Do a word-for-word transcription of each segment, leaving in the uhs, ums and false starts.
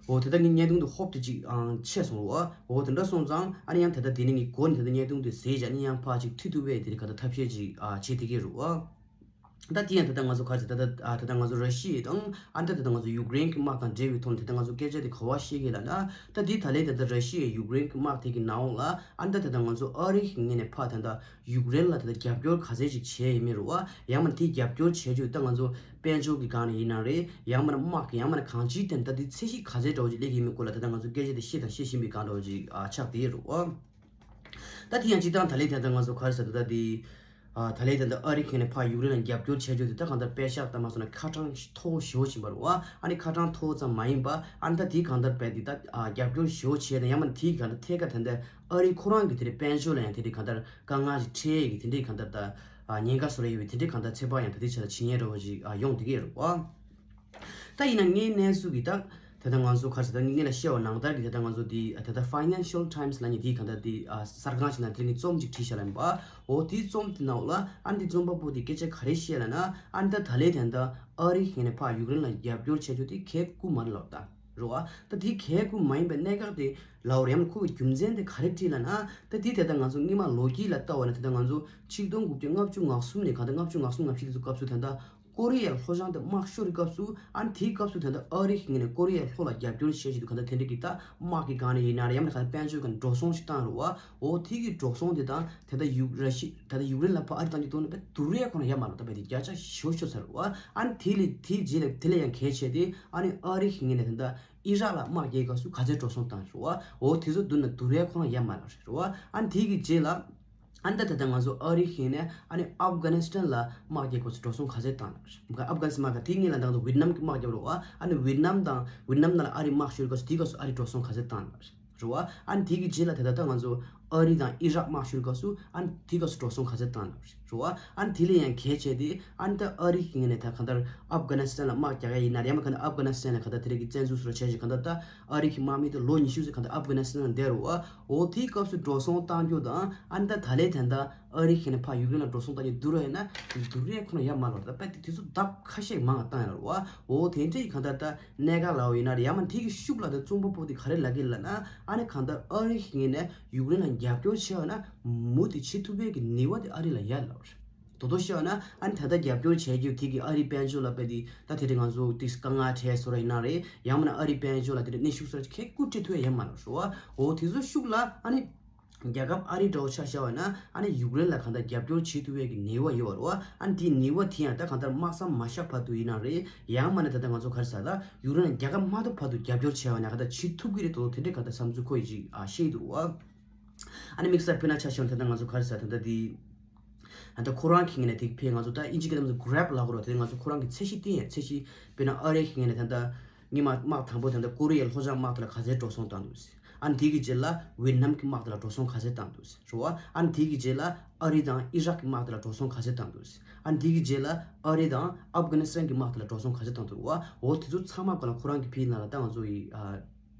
འོ་དེ་ལྟར་ངའི་བརྙན་ཐུང་དེ་ཧོབ་ཏེ་ཅིག་ཨང་ཆད་སོང་རུ་བ། འོ་དེ་འདྲ་སོང་ཙང་ཨ་ནི་ཡང་དེ་ལྟར་དེ་ནི་ངའི་མགོ་ནས་དེ་ལྟར་བརྙན་ཐུང་དེ་ཟེར་བྱས་ནི་ཡང་ཕར་ཅིག་མཐུད་ཐུབ་པའི་དེ་རིགས་ག་ད་ཐབས་ཤེས་ཅིག་ཨ་བྱེད་དེ་གི་རུ་བ། ད་དེ་ཡང་དེ་ལྟར་ང་ཚོ་ག་ཚོད་ད་ལྟ་ཨ་དེ་ལྟར་ང་ཚོ་ར་ཤི་ཡ་དང་ཨ་ད་དེ་ལྟར་ང་ཚོ་ཡུཀ་རེན་གྱི་དམག་དང་འབྲེལ་བའི་ཐོག་ནས་དེ་ལྟར་ང་ཚོ་སྐད་ཆ་དེ་ག་བ་བཤད་གི་ལབ་ན། ད་དེ་ད་ལན་དེ་ལྟར་ར་ཤི་ཡ་ཡུཀ་རེན་གྱི་དམག་དེ་གི་ནང་ལ་ཨ་ད་དེ་ལྟར་ང་ཚོ་ཨ་རི་གི་ངོས་ནས་ཕར་དེ་ལྟར་ཡུཀ་རེན་ལ་དེ་ལྟར་རྒྱབ་སྐྱོར་ག་ཚད་ཅིག་བྱས་ཡོད་མེད་རུ་བ། ཡང་མིན་དེ་རྒྱབ་སྐྱོར་བྱས་རྒྱུ་ད་ང་ཚོ་དཔལ་འབྱོར་གྱི་སྒང་ནས་ཡིན་ན་རེད། ཡང་མིན་དམག་གི་ཡང་མིན་གང་ཅིའི་ཐད་ནས་ད་དེ་ཚད་གཞི་ག་ཚད་འདྲ་བོ་ཅིག་སླེབས་ཀྱི་ཡོད་མེད་སྐོར་ལ་ད་ལྟ་ང་ཚོ་སྐད་ཆ་དེ་བཤད་དང་བཤད་བཞིན་པའི་སྒང་འདྲ་བོ་ཅིག་ཨ་ཆགས་བསྡད་ཡོད་རེད་བ། ད་དེ་ཡང་སྤྱིར་བཏང་ད་ལན་དེ་ད་ང་ཚོ་ག་རེ་ཟེར་ད་ད་དེ་ཨ་ད་ལན་དེ་ད་ཨ་རི་གི་ངོས་ནས་ཕར་ཡུཀ་རེན་ལ་རྒྱབ་སྐྱོར་བྱས་རྒྱུ་དེ་ད་གང་ལྟར་པེ་ཤག་ད་མ་སོང་ན་ཁ་གྲངས་མཐོ་བོ་ཞེ་པོ་ཕྱིན་པ་རེད་བ། ཨ་ནི་ཁ་གྲངས་མཐོ་བོ་ཙམ་མ་ཡིན་པ་ཨ་ནི་ད་དེ་གང་ལྟར་བས་དེ་ད་ཨ་རྒྱབ་སྐྱོར་ཞེ་པོ་བྱས་ནས་ཡང་མིན་དེ་གང་ལྟར་ཐད་ཀར་ད་ལྟ་ཨ་རི་ཁོ་རང་གི་དེ་རིང་དཔལ་འབྱོར་ལ་ཡང་དེ་རིང་གང་ལྟར་དཀའ་ངལ་ཞིག་འཕྲད་ཡས་ཀྱི་དེ་འདྲའི་གང་ལྟར་ད་ཨ་ཉེན་ཁ་བཟོ་ར་ཡོད་པའི་དེ་འདྲའི་གང་ལྟར་ཚོད་དཔག་ཡང་ད་ལྟའི་ཆ་ལ་བྱེད་ཉེན་འདྲ་བོ་ཞིག་ཨ་ཡོང་བསྡད་ཀྱི་ཡོད་རེད་བ། ད་ཡིན་ན་ངའི་གནས་ཚུལ་གྱི་ད་དེ་ལྟར་ང་ཚོ་ག་རེ་ཟེར་ད་ངས་ལ་བཤད་པ་ནང་ལྟར་གྱི་དེ་ལྟར་ང་ཚོ་དེ་དེ་ལྟར་Financial Times ལབ་མཁན་དེའི་གང་ལྟར་དེ་ཨ་གསར་ཁང་ཞིག་ནང་དེ་རིང་གི་རྩོམ་ཅིག་བྲིས་བཞག་ལ་ཡིན་པ། འོ་དེའི་རྩོམ་དེ་ནང་ལ་ཨ་ནི་དེ་རྩོམ་པ་པོ་དེ་སྐད་ཆ་ག་རེ་བཤད་ལབ་ན་ཨ་ནི་ད་ད་ལན་དེ་ལྟར་ཨ་རི་གི་ངོས་ནས་ཕར་ཡུཀ་རེན་ལ་རྒྱབ་སྐྱོར་བྱས་རྒྱུ་དེ་གལ་ཁུག་མ་རེད་ལབ་ད་རེད་བ། ད་དེ་གལ་ཁུག་མ་ཡིན་པའི་གནད་འགག་དེ་ལབ་པ་རེད། ཡང་ན་ཁོ་གི་རྒྱུ་མཚན་དེ་ག་རེ་བྲིས་ལབ་ན་ད་དེ་དེ་ལྟར་ང་ཚོ་སྔོན་མ་ལོ་རྒྱུས་ལ་ལྟ་བ་ན་དེ་ལྟར་ང་ཚོ་ཆིག་སྟོང་དགུ་བརྒྱ་ལྔ་བཅུ་ང་གསུམ་ནས་གང་ལྟར་ལྔ་བཅུ་ང་གསུམ་ང་བཞི་དེ་ཚོ་སྐབས་སུ་ད་ལྟ་ཀོ་རི་ཡའི་ལྷོ་བྱང་དུ་དམག་ཤོར་བའི་སྐབས་སུ་ཨ་ནི་དེའི་སྐབས་སུ་ད་ལྟ་ཨ་རི་གི་ངོས་ནས་ཀོ་རི་ཡའི་ལྷོ་ལ་རྒྱབ་སྐྱོར་བྱེད་བཞིན་དུ་གང་ལྟར་དེ་འདྲ་གི་ད་དམག་གི་སྒང་ནས་ཡིན་ན་རེད། ཡང་ན་གང་ལྟར་དཔལ་འབྱོར་སྒང་ནས་འགྲོ་སོང་ཞིག་བཏང་རེད་བ། འོ་དེ་གི་འགྲོ་སོང་དེ་དང་དེ་ལྟར་ཡུཀ་ར་ཤི་ད་ལྟ་ཡུཀ་རེན་ལ་ཕར་ཨ་རི་བཏང་རྒྱུ་དོན་ནི་དཔེ་སྡུག་རུས་ཁོ་ན་ཡ་མ་རེད། ད་དཔེ་དེ་བརྒྱ་ཆ་ཞེ་པོ་ཤོར་ཚར་རེད་བ། ཨ་ནི་དེ་ལས་དེའི་རྗེས་ལ་དེ་ལས་ཡང་གལ་ཆེ་དེ་ཨ་ནི་ཨ་རི་གི་ངོས་ནས་ད་ལྟ་ཨི་རག་ལ་དམག་རྒྱག་སྐབས་སུ་ག་ཚོད་འགྲོ་སོང་བཏང་རེད་བ། འོ་དེ་ཚོ་བསྡུར་ན་སྡུག་རུས་ཁོ་ན་ཡ་མ་རེད་བ། ཨ་ནི་དེ་གི་རྗེས་ལ་ཨ་ནི་ད་ད་ལྟ་ང་ཚོ་ཨ་རི་གི་ནས་ཨ་ནི་ཨབ་གྷ་ནི་སི་ཐན་ལ་དམག་རྒྱག་སྐབས་སུ་འགྲོ་སོང་ག་ཚོད་བཏང་ལ་རེད། ཨབ་གྷ་ནི་སི་ཐན་དམག་ག་དེའི་སྔོན་ལ་ད་ང་ཚོ་ཝེད་ནམ་གི་དམག་རྒྱབ་རེད་བ། ཨ་ནི་ཝེད་ནམ་དང་ཝེད་ནམ་ནང་ལ་ཨ་རི་དམག་ཤོར་སྐབས་སུ་དེའི་སྐབས་སུ་ཨ་རི་འགྲོ་སོང་ག་ཚོད་བཏང་ལ་རེད་བ། ཨ་ནི་དེ་གི་རྗེས་ལ་ད་ད་ལྟ་ང་ཚོ་ཨ་རི་དང་ཨི་རག་དམག་ཤོར་སྐབས་སུ་ཨ་ནི་དེའི་སྐབས་སུ་འགྲོ་སོང་ག་ཚོད་བཏང་ལ་རེད་བ། ཨ་ནི་དེ་ལས་ཡང་གལ་ཆེ་དེ་ཨ་ནི་ད་ཨ་རི་གི་ངོས་ནས་ད་གང་ལྟར་ཨབ་གྷ་ནི་སི་ཐན་ལ་དམག་རྒྱག་ཡ་ཡིན་ན་རེད། ཡང་མིན་གང་ལྟར་ཨབ་གྷ་ནི་སི་ཐན་ལ་གང་ལྟར་དེ་རིང་གི་བཙན་འཛུལ་སོགས་བྱས་ཤིག་གང་ལྟར་ད་ཨ་རི་གི་དམག་མི་དེ་ལོ་ཉི་ཤུ་ཙམ་གང་ལྟར་ཨབ་གྷ་ནི་སི་ཐན་ལ་བསྡད་རེད་བ། འོ་དེའི་སྐབས་སུ་འགྲོ་སོང་བཏང་རྒྱུ་དང་ཨ་ནི་ད་ད་ལན་དེ་འདྲ་ཨ་རི་གི་ནས་ཕར་ཡུཀ་རེན་ལ་འགྲོ་སོང་བཏང་རྒྱུ་སྡུག་རུས་ཡིན་ན་སྡུག་རུས་ཁོ་ན་ཡ་མ་ལོ་ད་དཔེ་དེ་དུས་ཚོད་ལྡབ་ཁ་ཤས་མང་བ་བཏང་ཡ་རེད་བ། འོ་དེ་འདྲ་ཡི་གང་ལྟར་ད་གནད་འགག་ལབ་ཡིན་ན་རེད། ཡང་མིན་དེ་གི་ཤུགས་ལ་ད་རྩོམ་པ་པོ་དེ་ག་རེ་ལབ་ཀྱི་ལབ་ན་ཨ་ནི་གང་ལྟར་ཨ་རི་གི་ངོས་ནས་ཡུཀ་རེན་ལ་རྒྱབ་སྐྱོར་བྱས་པ་ན་མུ་མཐུད་བྱེད་ཐུབ་པའི་གི་ནུས་པ་དེ་ཨ་རི་ལ་ཡོད་ལབ་རེད། དོ་དོ་བཤད་པ་ན་ཨ་ནི་ད་ལྟ་རྒྱབ་སྐྱོར་བྱས་རྒྱུ་དེ་གི་ཨ་རི་དཔལ་འབྱོར་ལ་དཔེ་དེ་ད་དེ་རིང་ང་ཚོ་དེ་དཀའ་ངལ་འཕྲད་བཟོ་འདྲ་ཡིན་ན་རེད། ཡང་མིན་ན་ཨ་རི་དཔལ་འབྱོར་ལ་དེ་འདྲ་གནོན་ཤུགས་བཟོ་འདྲ་ཁྱེད་སྐུ་ཁྲིད་ཐུབ་ཡ་ཡོད་མ་རེད་བ། འོ་དེ་ཚོ་ཤུགས་ལ་ཨ་ནི་རྒྱལ་ཁབ་ཨ་རི་འདྲ་བོ་ཆ་བཞག་པ་ན་ཨ་ནི་ཡུཀ་རེན་ལ་གང་ལྟར་རྒྱབ་སྐྱོར་བྱེད་ཐུབ་ཡ་གི་ནུས་པ་ཡོད་རེད་བ། ཨ་ནི་དེའི་ནུས་པ་དེ་ཡང་ད་གང་ལྟར་དམག་ས་མ་བཞག་བར་དུ་ཡིན་ན་རེད། ཡང་མིན་ན་ད་ལྟ་ང་ཚོ་ག་རེ་ཟེར་ད་ཡུཀ་རེན་ལ་རྒྱལ་ཁབ་མ་ཐོབ་བར་དུ་རྒྱབ་སྐྱོར་བྱས་པ་ན་གང་ལྟར་བྱེད་ཐུབ་ཀྱི་རེད། དོ་དོ་དེ་འདྲའི་གང་ལྟར་བསམ་ཚུལ་ཁོ་ཡི་ཅིག་ཨ་བཤད་འདུག་བ། ཨ་ནི་དམིགས་བསལ་དཔེར་ན་ཆ་བཞག་ན་ད་ལྟ་ང་ཚོ་ག་རེ་ཟེར་ད་ལྟ་དེ། ད་ལྟ་ཁོ་རང་གི་ངོས་ནས་དེ་ཕེ་ང་ཚོ་ད་ཨིན་ཇི་སྐད་ནང་ཚོ་གྷ་རེབ་ལབ་དགོས་རེད། དེ་ང་ཚོ་ཁོ་རང་གི་ཚད་གཞི་བསྟན་ཡ་ཚད་གཞི་དཔེར་ན་ཨ་རི་གི་ངོས་ནས་ད་ལྟ་སྔོན་མ་དམག་དང་པོ་ད་ལྟ་ཀོ་རི་ཡའི་ལྷོ་བྱང་དམག་དེ་ལ་ག་ཚད་འགྲོ་སོང་བཏང་འདུག་ཟེར། ཨ་ནི་དེ་གི་རྗེས་ལ་ཝེད་ནམ་གི་དམག་དེ་ལ་འགྲོ་སོང་ག་ཚད་བཏང་འདུག་ཟེར་རེད་བ། ཨ་ནི་དེ་གི་རྗེས་ལ་ཨ་རི་དང་ཨི་རག་གི་དམག་དེ་ལ་འགྲོ་སོང་ག་ཚད་བཏང་འདུག་ཟེར། ཨ་ནི་དེ་གི་རྗེས་ལ་ཨ་རི་དང་ཨབ་གྷ་ནི་སི་ཐན་གི་དམག་དེ་ལ་འགྲོ་སོང་ག་ཚད་བཏང་འདུག་རེད་བ། འོ་དེ་ཚོ་ཚང་མ་ག་ལ་ཁོ་རང་གི་ཕེ་ནང་ལ་ད་ང་ཚོ་ཡི་ཨ།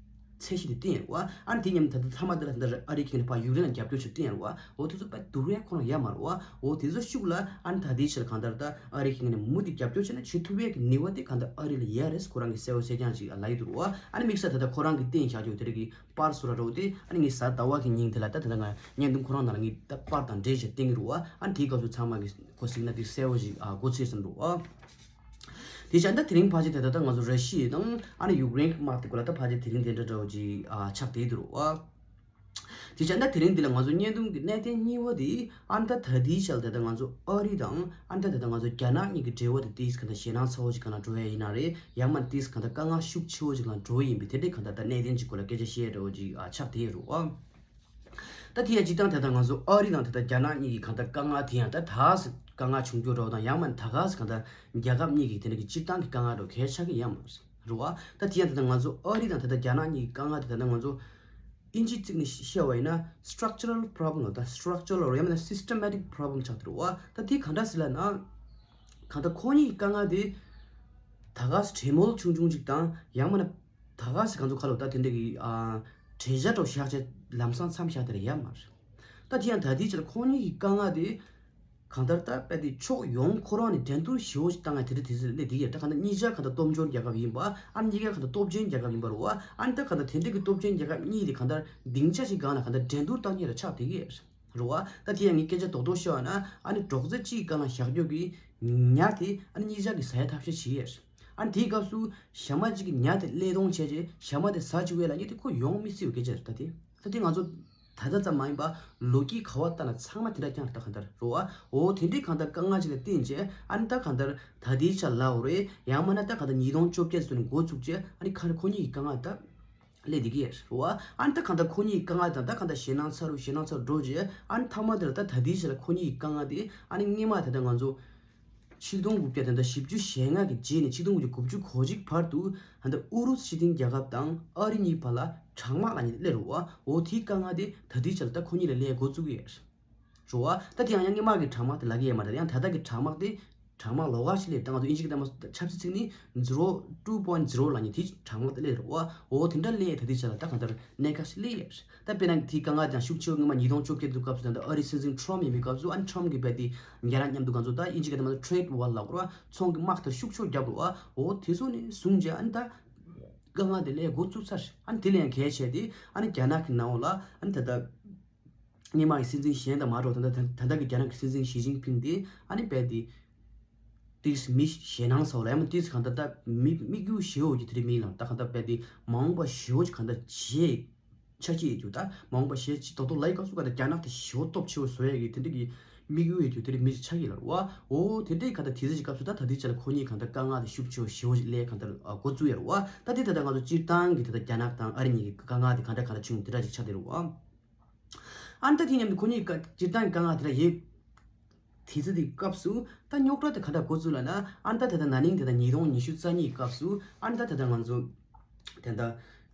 ཚད་གཞི་དེ་བསྟན་ཡོད་རེད་བ། ཨ་ནི་དེ་མཉམ་དུ་ད་ལྟ་མཐའ་མ་དེ་ལ་ད་ལྟ་ཨ་རི་གི་ངོས་ནས་ཕར་ཡུཀ་རེན་ལ་རྒྱབ་སྐྱོར་ཞིག་བསྟན་ཡོད་རེད་བ། འོ་དེ་ཚོ་དཔེ་སྡུག་རུས་ཁོ་རང་ཡ་མ་རེད་བ། འོ་དེ་ཚོ་ཤུགས་ལ་ཨ་ནི་ད་ལྟའི་ཆར་གང་ལྟར་ད་ཨ་རི་གི་ངོས་ནས་མུ་མཐུད་རྒྱབ་སྐྱོར་བྱས་ན་བྱེད་ཐུབ་ཡས་ཀྱི་ནུས་པ་དེ་གང་ལྟར་ཨ་རི་ལ་ཡོད་རེད་ཟེར་ཁོ་རང་གིས་གསལ་པོ་གསལ་རྐྱང་ཅིག་ལབ་ཀྱི་འདུག་རེད་བ། ཨ་ནི་དམིགས་བསལ་ད་ལྟ་ཁོ་རང་གིས་བསྟན་བཞག་རྒྱུ་དེ་རིགས་ཀྱི་པར་བཟོ་འདྲ་འདྲ་བོ་དེ་ཨ་ནི་ངས་གཟའ་ཟླ་བ་གི་ཉིན་དེ་ལ་ད་ད་ལྟ་ང་བརྙན་ཐུང་ཁོ་རང་ནང་ལ་ངས་ད་པར་དང་འབྲེལ་བྱས་བསྟན་གྱི་རེད་བ། ཨ་ནི་དེའི་སྐབས་སུ་ཚང་མ་གིས་གོ་གཟིགས་ན་དེ་གསལ་པོ་ཞིག་ཨ་གོ་ཚོད་ཟིན་འགྲོ་ཨ། དེ་བྱས་ད་དེ་རིང་ཕལ་ཆེར་དེ་ད་ལྟ་ང་ཚོ་ར་ཤི་ཡ་དང་ཨ་ནི་ཡུཀ་རེན་གྱི་དམག་དེ་སྐོར་ལ་ད་ཕལ་ཆེར་དེ་རིང་དེ་འདྲ་འདྲ་བོ་ཅིག་ཨ་ཆགས་བསྡད་འདུག་རོ་ཨ། དེ་བྱས་ད་དེ་རིང་འདི་ལ་ང་ཚོ་བརྙན་ཐུང་གི་གནད་དོན་གཉིས་པ་དེ་ཨ་ནི་ད་ད་ལྟའི་ཆར་དེ་ད་ང་ཚོ་ཨ་རི་དང་ཨ་ནི་ད་དེ་ད་ང་ཚོ་རྒྱ་ནག་གཉིས་ཀྱི་འབྲེལ་བ་དེ་ཏིས་གང་ལྟར་ཞེད་སྣང་ཚ་བོ་ཅིག་གང་ལ་འགྲོ་ཡ་ཡིན་ན་རེད། ཡང་མ་ཏིས་གང་ལྟར་དཀའ་ངལ་ཤུགས་ཆེ་བོ་ཅིག་ལ་འགྲོ་ཡི་ཡིན་པས་དེ་འདྲའི་གང་ལྟར་ད་གནད་དོན་ཅིག་སྐོར་ལ་སྐད་ཆ་བཤད་འདྲ་བོ་ཅིག་ཨ་ཆགས་བསྡད་རོ་ཨ། ད་དེ་ཡང་སྤྱིར་བཏང་དེ་ལྟར་ང་ཚོ་ཨ་རི་དང་དེ་ལྟར་རྒྱ་ནག་གཉིས་ཀྱི་གང་ལྟར་དཀའ་ངལ་དེ་ཡང་ད་ད་ག་སེ་དཀའ་ངལ་བྱུང་རྒྱུ་འདྲ་བོ་དང་ཡང་མིན་ད་ག་སེ་གང་ལྟར་རྒྱལ་ཁབ་གཉིས་ཀྱི་དེ་འདྲ་གི་སྤྱིར་བཏང་གི་དཀའ་ངལ་འདྲ་བོ་གལ་ཆགས་ཀྱི་ཡང་མ་རེད་རོ་ཨ། ད་དེ་ཡང་དེ་ལྟར་ང་ཚོ་ཨ་རི་དང་དེ་ལྟར་རྒྱ་ནག་གཉིས་ཀྱི་དཀའ་ངལ་དེ་ད་ལྟ་ང་ཚོ་ཨིན་ཇི་གཅིག་ནས་བཤད་པ་ཡིན་ན་structural problem ལ་ད་structural ཡང་མིན་ན་systematic problem ཆགས་འདུག་རོ་ཨ། ད་དེ་གང་འདྲ་ཟེར་ལབ་ན་གང་ལྟར་ཁོ་གཉིས་ཀྱི་དཀའ་ངལ་དེ་ད་ག་སེ་གྲོས་མོལ་ཆུང་ཆུང་ཅིག་དང་ཡང་མིན་ན། ད་ག་སེ་ག་ཚོད་ཁ་ལོ་ད་དེ་འདྲ་གི་ཨ་གྲོས་འཆར་འདྲ་བོ་བཞག་བྱས་ལམ་སང་མཚམས་བཞག་དེ་རེད་ཡ་མ་རེད། ད་དེ་ཡང་ད་ལྟའི་ཆར་ཁོང་གཉིས་ཀྱི་དཀའ་ངལ་དེ་ གང་ལྟར་ད་དཔེ་དེ་ཕྱོགས་ཡོངས་ཁོ་རང་ནས་འགྲན་བསྡུར་ཞེ་པོ་ཞིག་བཏང་ཡ་དེ་འདྲ་དེ་ཚོ་སླེབས་བསྡད་ཀྱི་ཡོད། ད་གང་ལྟར་གཉིས་ཆ་གང་ལྟར་སྟོབས་འབྱོར་རྒྱལ་ཁབ་ཡིན་པ། ཨ་ནི་གཉིས་ཀ་གང་ལྟར་སྟོབས་ཆེན་རྒྱལ་ཁབ་ཡིན་པ་རེད་བ། ཨ་ནི་ད་གང་ལྟར་དེ་འདྲ་གི་སྟོབས་ཆེན་རྒྱལ་ཁབ་གཉིས་དེ་གང་ལྟར་སྡིངས་ཆ་ཞིག་སྒང་ལ་གང་ལྟར་འགྲན་བསྡུར་བཏང་མཁན་ར་ཆགས་བསྡད་ཀྱི་ཡོད་རེད་བ། ད་དེ་ཡང་ངས་སྐད་ཆ་རྡོག་རྡོག་ཤོད་ཨ་ན། ཨ་ནི་འབྲོག་རྩེ་གཅིག་གི་སྒང་ལ་བཞག་རྒྱུ་གི་ཉ་དེ་ཨ་ནི་གཉིས་ཆ་གི་ཟ་ཡ་ཐབས་ཤེས་བྱེད་ཀྱི་ཡོད་རེད། ཨ་ནི་དེའི་སྐབས་སུ་ཞྭ་མོ་གཅིག་གི་ཉ་དེ་བློས་གཏོང་བྱས་རྗེས་ཞྭ་མོ་དེ་ཟ་བཅུག་ཡས་ལབ་མཁན་དེ་ཁོ་ཡོང་མི་སྲིད་པའི་སྐད་ཆ་རེད། ད་དེ་ད་དེ་ང་ཚོ་ད་ལྟ་ཙམ་མ་ཡིན་པ་ལོ་རྒྱུས་ག་པར་ལྟ་ན་ཚང་མ་དེ་འདྲ་རྐྱང་རེད། ད་གང་ལྟར་རེད་བ། འོ་དེ་འདྲའི་གང་ལྟར་དཀའ་ངལ་ཅིག་ལ་བརྟེན་བྱས་ཨ་ནི་ད་གང་ལྟར་ད་ལྟའི་ཆར་ལབ་དགོས་རེད། ཡང་མིན་ན་ད་གང་ལྟར་ཉིས་སྟོང་བཅོ་བརྒྱད་ཚོ་ནས་འགོ་བཙུགས་བྱས་ཨ་ནི་ཁ་རེ་ཁོ་གཉིས་ཀྱི་དཀའ་ངལ་ད་སླེབས་བསྡད་ཀྱི་ཡོད་རེད་བ། ཨ་ནི་ད་གང་ལྟར་ཁོ་གཉིས་ཀྱི་དཀའ་ངལ་དང་ད་གང་ལྟར་ཞེད་སྣང་ཚ་རུ་ཞེད་སྣང་ཚ་རུ་འགྲོ་རྗེས་ཨ་ནི་མཐའ་མ་དེ་ལ་ད་ད་ལྟའི་ཆར་ལ་ཁོ་གཉིས་ཀྱི་དཀའ་ངལ་དེ་ཨ་ནི་སྔོན་མ་ད་ལྟ་ང་ཚོ་ཆིག་སྟོང་དགུ་བརྒྱ་དང་བཞི་བཅུ་ཞེ་ལྔ་གི་རྗེས་ནས་ཆིག་སྟོང་དགུ་བརྒྱ་དགུ་བཅུ་གོ་གཅིག་བར་དུ་ད་ལྟ་ཨུ་རུ་སུ་སྤྱི་མཐུན་རྒྱལ་ཁབ་དང་ཨ་རི་གཉིས་བར་ལ་གྲང་དམག་ལབ་མཁན་དེ་སླེབས་རེད་བ། འོ་དེའི་དཀའ་ངལ་དེ་ད་ལྟའི་ཆར་ལ་ད་ཁོ་གཉིས་ལ་སླེབས་འགོ་བཙུགས་ཀྱི་ཡོད་རེད་བ། ད་དེ་ཡང་ཡང་སྔོན་མ་གི་གྲང་དམག་དེ་ལབ་ཀྱི་ཡོད་མ་རེད། ཡང་ད་ལྟ་གི་གྲང་དམག་དེ་གྲང་དམག་ལོགས་ཀ་ཞིག་སླེབས། ད་ང་ཚོ་ཨིན་ཇི་གི་ད་མ་ཆབ་སྲིད་ཚིག་ནི་zero two point zero ལབ་མཁན་དེ་གྲང་དམག་དེ་སླེབས་རེད་བ། འོ་དེ་འདྲ་སླེབས་ད་ལྟའི་ཆར་ལ་ད་གང་ལྟར་གནད་འགག་ཞིག་སླེབས་ཡོད་རེད། ད་དཔེར་ན་དེའི་དཀའ་ངལ་ཀྱང་ཤུགས་ཆེ་བ་སྔོན་མ་ཉིས་སྟོང་བཅོ་བརྒྱད་དུས་སྐབས་སུ་ད་ལྟ་ཨ་རིའི་སྲིད་འཛིན་ཁྲོམ་ཡིན་པའི་སྐབས་སུ་ཨ་ནི་ཁྲོམ་གྱིས་རྦད་དེ་རྒྱ་ནག་མཉམ་དུ་ང་ཚོ་ད་ཨིན་ཇི་སྐད་ཐོག་མ་trade war ལབ་དགོས་རེད་བ། ཚོང་གི་དམག་དེ་ཤུགས་ཆེ་བརྒྱབ་རེད་བ། འོ་དེ་ཚོ་ནས་བཟུང་བྱས་ཨ་ནི་ད་དཀའ་ངལ་དེ་སླེབས་འགོ་བཙུགས་ཚར། ཨ་ནི་དེ་ལས་ཡང་གལ་ཆེ་དེ་ཨ་ནི་རྒྱ་ནག་གི་ནང་ལ་ཨ་ནི་ད་ལྟ་སྔོན་མ་གི་སྲིད་འཛིན་གཞན་དང་མ་འགྲོགས་ད་ལྟ་ད་ལྟ་གི་རྒྱ་ནག་གི་སྲིད་འཛིན་ཞི་ཅིན་ཕིང་དེ་ཨ་ནི་རྦད་དེ་ཏིས་མི་ཞེད་སྣང་ཚ་བོ་ལ་ཡང་ཏིས་གང་ལྟར་ད་མི་དམིགས་ཡུལ་ཞེ་པོ་ཅིག་དེ་རིང་མིན་ལ་ད་གང་ལྟར་རྦད་དེ་མ་འོངས་པ་ཞེ་པོ་ཅིག་གང་ལྟར་བྱེད་ཆ་ཅིག་ཡོད་རྒྱུ། ད་མ་འོངས་པ་ཞེ་ཅིག་ཏོག་ཏོག་ལ་ཡི་སྐབས་སུ་གང་ལྟར་རྒྱ་ནག་དེ་ཞེ་པོ་སྟོབས་ཆེ་བོ་བཟོ་ཡ་གི་དེ་འདྲ་གི་དམིགས་ཡུལ་ཡོད་རྒྱུ་དེ་རིང་མི་ཅིག་ཆགས་ཀྱི་ལ་རུ་བ། འོ་དེ་འདྲའི་གང་ལྟར་དེ་ཚོ་ཅིག་སྐབས་སུ་ད་ད་ལྟའི་ཆ་ལ་ཁོ་གཉིས་གང་ལྟར་དཀའ་ངལ་དེ་ཤུགས་ཆེ་བོ་ཞེ་པོ་ཅིག་སླེབས་གང་ལྟར་འགོ་བཙུགས་ཡ་རུ་བ། ད་དེ་ད་ལྟ་ང་ཚོ་སྤྱིར་བཏང་གི་ད་ལྟ་རྒྱ་ནག་དང་ཨ་རི་གཉིས་ཀྱི་དཀའ་ངལ་དེ་གང་འདྲ་གང་འདྲ་བྱུང་དེ་འདྲ་ཅིག་ཆགས་བསྡད་རུ་བ། ཨ་ནི་ད་དེ་མཉམ་དུ་ཁོ་གཉིས་ཀ་སྤྱིར་བཏང་གི་དཀའ་ངལ་དེ་འདྲ་ཡོད། དེ་ཚོ་དེ་སྐབས་སུ་ད་རྙོག་དྲ་དེ་ག་འདྲ་འགོ་བཙུགས་ལབ་ན་ཨ་ནི་ད་ད་ལྟ་ན་ནིང་དེ་ད་ཉིས་སྟོང་ཉི་ཤུ་རྩ་གཉིས་སྐབས་སུ་ཨ་ནི་ད་ད་ལྟ་ང་ཚོ་དེ་ད་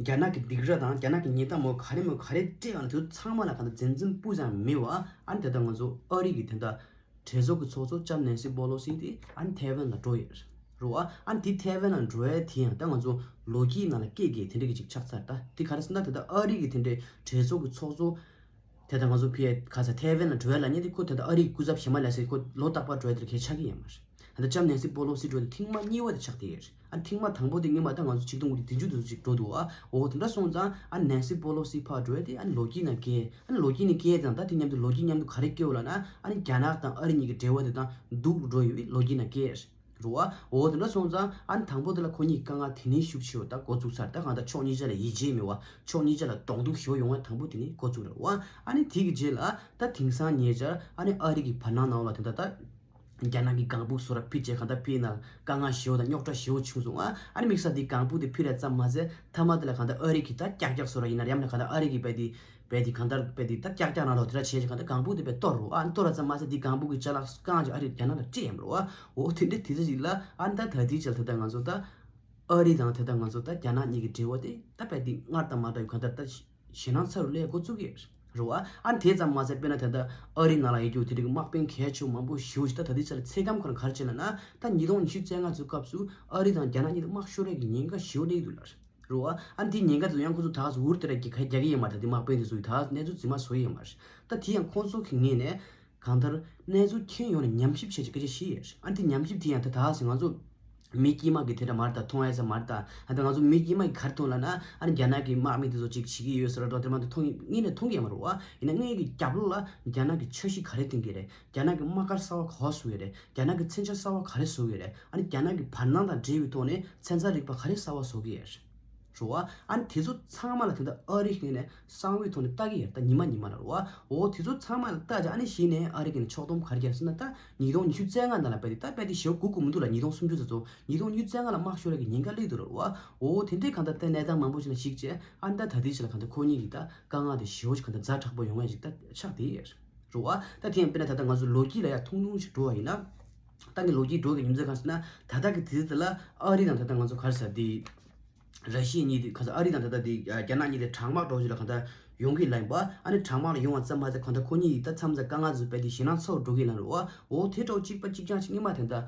རྒྱ་ནག་གི་སྡིགས་ར་དང་རྒྱ་ནག་གི་ཉེས་རྡུང་མོ་ག་རེ་མོ་ག་རེ་སྤྲད་ཡང་དེ་ཚོ་ཚང་མ་ལ་ག་ད་འཛེམ་འཛེམ་སྤུ་ཙམ་མེད་བ། ཨ་ནི་དེ་ད་ང་ཚོ་ཨ་རི་གི་དེ་ད་གྲོས་ཚོགས་ཀྱི་ཚོགས་གཙོ་ལྕམ་ནན་སི་པོ་ལོ་སི་དེ་ཨ་ནི་ཐའེ་ཝན་ལ་འགྲོ་ཡོད་རེད་བ། ཨ་ནི་དེ་ཐའེ་ཝན་ལ་འགྲོ་ཡ་དེ་ཡང་ད་ང་ཚོ་ལོ་རྒྱུས་ནང་ལ་སྐད་ཀྱི་དེ་འདྲ་གི་ཅིག་ཆགས་ཚར། ད་དེ་ག་རེ་ཟེར་ན་དེ་ད་ཨ་རི་གི་དེ་འདྲའི་གྲོས་ཚོགས་ཀྱི་ཚོགས་གཙོ་དེ་ད་ང་ཚོ་ཕི་ཡ་ག་ས་ཐའེ་ཝན་ལ་འགྲོ་ཡ་ལབ་མཁན་དེ་ཁོ་དེ་ད་ཨ་རིའི་སྐུ་ཚབ་གཞན་མ་ལ་ཟེར་ཁོ་ལོ་རྟག་པར་འགྲོ་ཡ་དེ་གལ་ཆགས་ཀྱི་ཡོད་མ་རེད། ད་ལྟ་ལྕམ་ནན་སི་པོ་ལོ་སི་འགྲོ་དེ་ཐེངས་མ་གཉིས་པ་དེ་ཆགས་བསྡད་ཡོད་རེད། ཨ་ཐེངས་མ་དང་པོ་དེ་སྔོན་མ་ད་ང་ཚོ་ཆིག་སྟོང་དགུ་བརྒྱ་བདུན་ཅུ་དོན་གཅིག་འགྲོ་འདུག་ཨ། འོ་དེ་འདྲ་སོང་ཙང་ཨ་ནན་སི་པོ་ལོ་སི་ཕར་འགྲོ་ཡ་དེ་ཨ་ནི་ལོ་རྒྱུས་ནང་སྐྱེལ། ཨ་ནི་ལོ་རྒྱུས་ནང་སྐྱེལ་དང་ད་དེ་མཉམ་དུ་ལོ་རྒྱུས་མཉམ་དུ་ག་རེ་སྐྱེལ་བ་ལབ་ན་ཨ་ནི་རྒྱ་ནག་དང་ཨ་རི་གཉིས་ཀྱི་འབྲེལ་བ་དེ་དང་སྡུག་རུ་འགྲོ་ཡོད་པའི་ལོ་རྒྱུས་ནང་སྐྱེལ་རེད་བ། འོ་དེ་འདྲ་སོང་ཙང་ཨ་ནི་དང་པོ་དེ་ལ་ཁོ་གཉིས་དཀའ་ངལ་དེ་ནས་ཤུགས་ཆེ་བ་ད་འགོ་བཙུགས་ཚར། ད་གང་ལྟར་ཕྱོགས་གཉིས་ཆ་ལ་ཡིད་ཆེས་མེད་བ། ཕྱོགས་གཉིས་ཆ་ལ་གདོང་གཏུག་ཞེ་པོ་ཡོང་བ་དང་པོ་དེ་ནས་འགོ་བཙུགས་རེད་བ། ཨ་ནི་དེ་གི་རྗེས་ལ་ད་དེང་སང་ཉེ་ཆར་ཨ་ནི་ཨ་རི་གི་བར་སྣང་ནང་ལ་དེ་འདྲ་ད། རྒྱ་ནག་གི་ལྒང་ཕུག་བཟོ་འདྲ་ཕུད་བྱས་གང་ལྟར་ཕུད་ན་དཀའ་ངལ་ཞེ་པོ་དང་རྙོག་དྲ་ཞེ་པོ་བྱུང་སོང་ཨ། ཨ་ནི་དམིགས་བསལ་དེ་ལྒང་ཕུག་དེ་ཕུད་རེད་ཙམ་མ་ཟད་མཐའ་མ་དེ་ལ་གང་ལྟར་ཨ་རི་གི་ད་ཀྱག་ཀྱག་བཟོ་འདྲ་ཡིན་ན་ཡང་ན་གང་ལྟར་ཨ་རི་གི་རྦད་དེ་རྦད་དེ་གང་ལྟར་རྦད་དེ་ད་ཀྱག་ཀྱག་ནང་ལོགས་དེ་འདྲ་བྱས་བྱས་གང་ལྟར་ལྒང་ཕུག་དེ་རྦད་གཏོར་རོ་ཨ། གཏོར་ར་ཙམ་མ་ཟད་དེ་ལྒང་ཕུག་གི་ཅ་ལག་རྐང་ཅིག་ཨ་རི་རྒྱ་ནག་ལ་སྤྲད་ཡམ་རོ་ཨ། འོ་དེ་འདྲ་དེ་ཚོ་ཞིག་ལ་ཨ་ནི་ད་ད་དེའི་ཆར་ད་ལྟ་ང་ཚོ་ད་ཨ་རི་དང་ད་ལྟ་ང་ཚོ་ད་རྒྱ་ནག་གཉིས་ཀྱི་འབྲེལ་བ་དེ་ད་རྦད་དེ་སྔར་དང་མ་འདྲ་བའི་གང་ལྟར་ད། ཞེད་སྣང་ཚ་རུ་སླེབས་འགོ་བཙུགས་ཀྱི་རེད་བ། ཨ་ནི་དེ་ཙམ་མ་ཟད་དཔེར་ན་ད་ལྟ་ཨ་རི་ནང་ལ་ཡོད་རྒྱུ་དེ་རིགས་དམག་དཔོན་གལ་ཆེ་བ་མང་པོ་ཞེ་པོ་ཞིག་ད་ད་ལྟའི་ཆ་ལ་ཚེ་སྐམ་ཁོ་རང་ག་རེ་བྱས་ལབ་ན་ད་ཉིས་སྟོང་ཉི་ཤུ་རྩ་ལྔ་ཚོའི་སྐབས་སུ་ཨ་རི་དང་རྒྱ་ནག་གཉིས་ལ་དམག་ཤོར་ཡས་ཀྱི་ཉེན་ཁ་ཞེ་པོ་སླེབས་འདུག་ལ་རེད་བ། ཨ་ནི་དེའི་ཉེན་ཁ་དེ་ཚོ་ཡང་ཁོ་ཚོ་ད་ག་སེ་འུར་དེ་འདྲ་རྒྱག་རྒྱག་གི་ཡོད་མ་རེད། ད་དེ་དམག་དཔོན་དེ་ཚོ་ཡིས་ད་གནས་ཚུལ་རྫུན་མ་བཟོ་ཡི་ཡོད་མ་རེད། ད་དེ་ཡང་ཁོང་ཚོ་གི་ངོས་ནས། གང་ལྟར་གནས་ཚུལ་མཁྱེན་ཡོང་ནས་ཉམས་ཞིབ་བྱས་ཀྱི་སྐད་ཆ་བཤད་ཡོད་རེད། ཨ་ནི་དེ་ཉམས་ཞིབ་དེ་ཡང་ད་ད་ག་སེ་ང་ཚོ་མི་དཀྱུས་མ་གི་དེ་འདྲ་མ་རེད་ད། མཐོང་ཡ་ས་མ་རེད་ད། ཨ་ད་ང་ཚོ་མི་དཀྱུས་མ་གི་ག་རེ་མཐོང་ལབ་ན་ཨ་ནི་རྒྱ་ནག་གི་དམག་མི་དེ་ཚོ་ཅིག་བྱེད་ཀྱི་ཡོད་ཟེར་བ་འདྲ་དེ་མ་གཏོགས་མཐོང་དངོས་གནས་མཐོང་གི་ཡོད་མ་རེད་བ། ཡིན་ན་དངོས་ཀྱི་རྒྱབ་ལོགས་ལ་རྒྱ་ནག་གི་འཆར་གཞི་ག་རེ་བཏིང་གི་རེད། རྒྱ་ནག་གི་དམག་སྒར་གསར་བ་ག་པར་བཟོ་གི་རེད། རྒྱ་ནག་གི་མཚོན་ཆ་གསར་བ་ག་རེ་བཟོ་གི་རེད། ཨ་ནི་རྒྱ་ནག་གི་བར་སྣང་དང་འབྲེལ་བའི་ཐོག་ནས་ཚན་རྩལ་རིག་པ་ག་རེ་གསར་བ་བཟོ་གི་ཡོད་རེད། རེད་བ། ཨ་ནི་དེ་ཚོ་ཚང་མ་ལ་དེ་འདྲ་ཨ་རི་ངོས་ནས་གསང་བའི་ཐོག་ནས་ལྟ་གི་ཡོད་ད་ཉི་མ་ཉི་མ་ལ་རེད་བ། འོ་དེ་ཚོ་ཚང་མ་ལ་ལྟ་བྱས་ཨ་ནི་གཞི་ནས་ཨ་རི་གི་ནས་ཕྱོགས་བསྡོམས་ག་རེ་བརྒྱབ་ཟེར་ན་ད་ཉིས་སྟོང་ཉི་ཤུ་རྩ་ལྔ་ནང་ལ་རྦད་དེ་ད་རྦད་དེ་ཞེ་པོ་སྒུག་དགོས་མི་འདུག་ལ། ཉིས་སྟོང་སུམ་ཅུ་ཙམ་ཚོ་ཉིས་སྟོང་ཉི་ཤུ་རྩ་ལྔ་ལ་དམག་ཤོར་ཡ་གི་ཉེན་ཁ་སླེབས་འདུག་རེད་བ། འོ་དེ་འདྲའི་གང་ལྟར་ད་གནས་སྟངས་མང་པོ་ཞིག་ལ་གཞིགས་བྱས་ཨ་ནི་ད་ད་ལྟའི་ཆ་ལ་གང་ལྟར་ཁོ་གཉིས་ཀྱི་ད་དཀའ་ངལ་དེ་ཞེ་པོ་ཞིག་གང་ལྟར་ཛ་དྲག་པོ་ཡོང་ཡ་ཞིག་ད་ཆགས་བསྡད་ཡོད་རེད་བ། ད་དེ་ཡང་དཔེར་ན་ད་ལྟ་ང་ཚོ་ལོ་རྒྱུས་ལ་ཡ་ཐུང་ཐུང་ཞིག་འགྲོ་བ་ཡིན་ན། ད་ངས་ལོ་རྒྱུས་འགྲོ་གི་ཉིན་མཚན་གང་ཟེར་ན་ད་ལྟ་གི་དུས་ཚོད་ལ་ཨ་རི་དང་ད་ལྟ་ང་ཚོ་ག་རེ་ཟེར་དེ། ར་ཤི་ཡ་གཉིས་དེ་ག་ས་ཨ་རི་དང་ད་ལྟ་དེ་རྒྱ་ནག་གཉིས་དེ་གྲང་དམག་འགྲོ་བཞིན་ལ་གང་ལྟར་ཡོང་གི་ལ་ཡིན་པ། ཨ་ནི་གྲང་དམག་ལ་ཡོང་བ་ཙམ་མ་ཟད་གང་ལྟར་ཁོ་གཉིས་ཡིས་ད་མཚམས་མཚམས་དཀའ་ངལ་བཟོས་པས་དེ་ཞེད་སྣང་ཚ་བོ་འགྲོ་གི་ལ་རེད་བ། འོ་དེ་འདྲ་བོ་གཅིག་པ་གཅིག་རྐྱང་ཞིག་སྔོན་མ་དེ་འདྲ་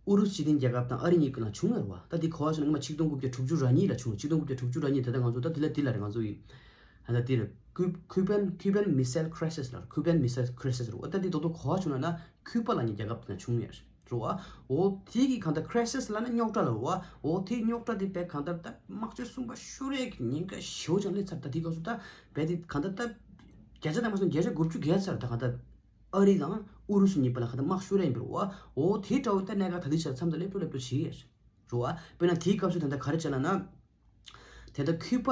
ཨུ་རུ་སུ་སྤྱི་མཐུན་རྒྱལ་ཁབ་དང་ཨ་རི་གཉིས་ཀྱི་ནང་བྱུང་ཡོད་རེད་བ། ད་དེ་ག་བ་སོང་ན་སྔོན་མ་ཆིག་སྟོང་དགུ་བརྒྱ་དྲུག་ཅུ་རེ་གཉིས་ལ་བྱུང་། ཆིག་སྟོང་དགུ་བརྒྱ་དྲུག་ཅུ་རེ་གཉིས་ད་ལྟ་ང་ཚོ་ད་དེ་ལ་དེ་ལ་རེད། ང་ཚོ་ཡི་ ད་འདི་རེད། Cu- Cuban Cuban Missile Crisis ལ། Cuban Missile Crisis རེད་བ། ད་འདི་རྡོག་རྡོག་གོ་བ་བྱུང་ན་ན་ཁུ་པ་ལབ་མཁན་རྒྱལ་ཁབ་དེ་ན་བྱུང་ཡོད་རེད་བ། འོ་དེ་གི་གང་ལྟར་crisis ལབ་ན་རྙོག་དྲ་ལབ་རེད་བ། འོ་དེ་རྙོག་དྲ་དེ་བས་གང་ལྟར་ད་དམག་སྤྱི་གསུམ་པ་ཤོར་ཡས་ཀྱི་ཉེན་ཁ་ཞེ་པོ་ཅིག་སླེབས་ཚར། ད་དེ་སྐབས་སུ་ད་བས་དེ་གང་ལྟར་ད་བརྒྱ་ཆ་དང་མ་སོང་བརྒྱ་ཆ་དགུ་བཅུ་བརྒལ་ཚར། ད་གང་ལྟར་ཨ་རི་དང་ཨུ་རུ་སུ་གཉིས་བར་ལ་གང་ལྟར་དམག་ཤོར་ཡས་ཡིན་པ་རེད་བ། འོ་དེ་འདྲ་བོ་ད་གནད་འགག་ད་ལྟའི་ཆར་མཚམས་དང་སླེབས་འགྲོ་སླེབས་འགྲོ་བྱེད་ཀྱི་ཡོད་རེད་བ། དཔེར་ན་དེའི་སྐབས་སུ་ད་ལྟ་ག་རེ་བྱས་ལབ་ན། དེ་ལྟར་ཁུ་པ་